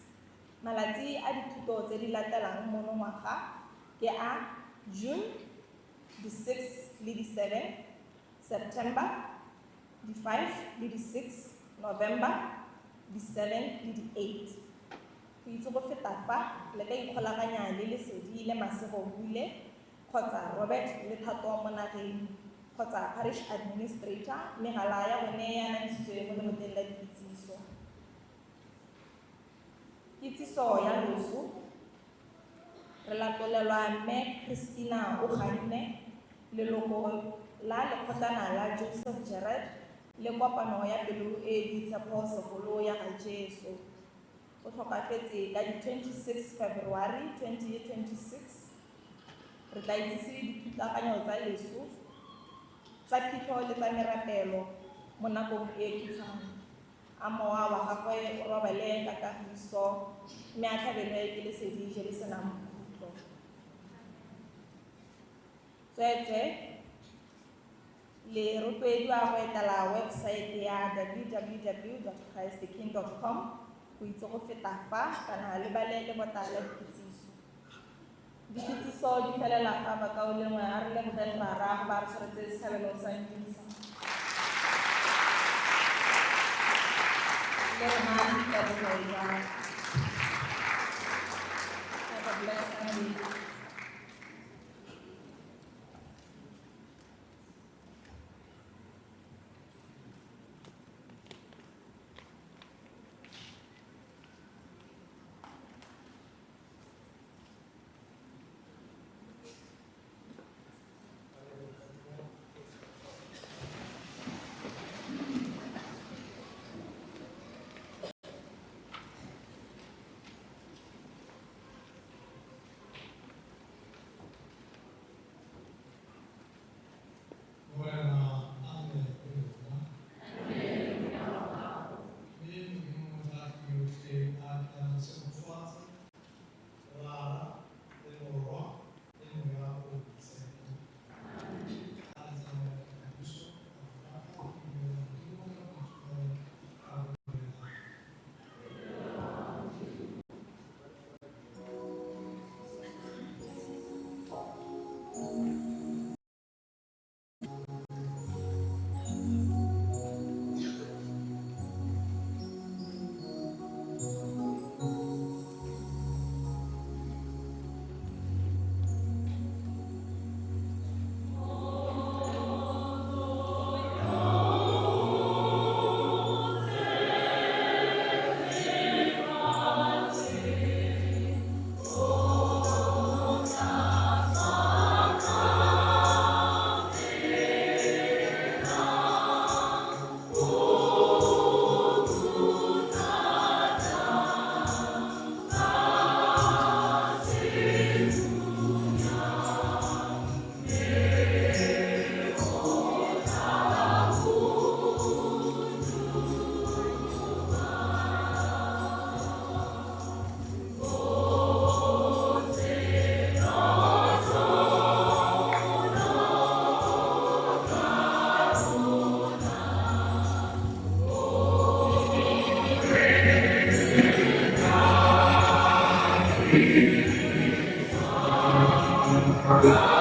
Malatsi a dithuto tse di latelang monongwaga ke a June di-6 le di-7, September di-5 le di-6, November di-7 le di-8. Go itse go feta fa le ka ikgolaganya le Lesedi le Masego Bule kgotsa Robert le Thato Monageng kgotsa Parish Administrator, megala ya bone ya anamisitswe mo leboteng la dikitsiso. Kitsiso ya loso. Re latolelwa Mme Christina Oganne, leloko la lekgotlana la Joseph Gerard le kopano ya pelo e e boitshepo segolo ya ga Jesu. O tlhokafetse ka di-26 February 2026. Re tla itsise dithulaganyo tsa leso, tsa phitlho le tsa merapelo mo nakong e khutshwane. A mowa wa gagwe o robale ka kagiso mme a tlhabelwe ke lesedi je le senang bokhutlo. Tsweetswe le rotloediwa go etela website ya www.christtheking.com go itse go feta fa kana le bale lebota la dikitsiso. Dikitsiso di felela fa bakaulengwe a re lebogeng Rara go ba re tshwaretse setlhabelo sa mmisa. Le rona ditebogo jalo. Have a blessed Sunday. Amen.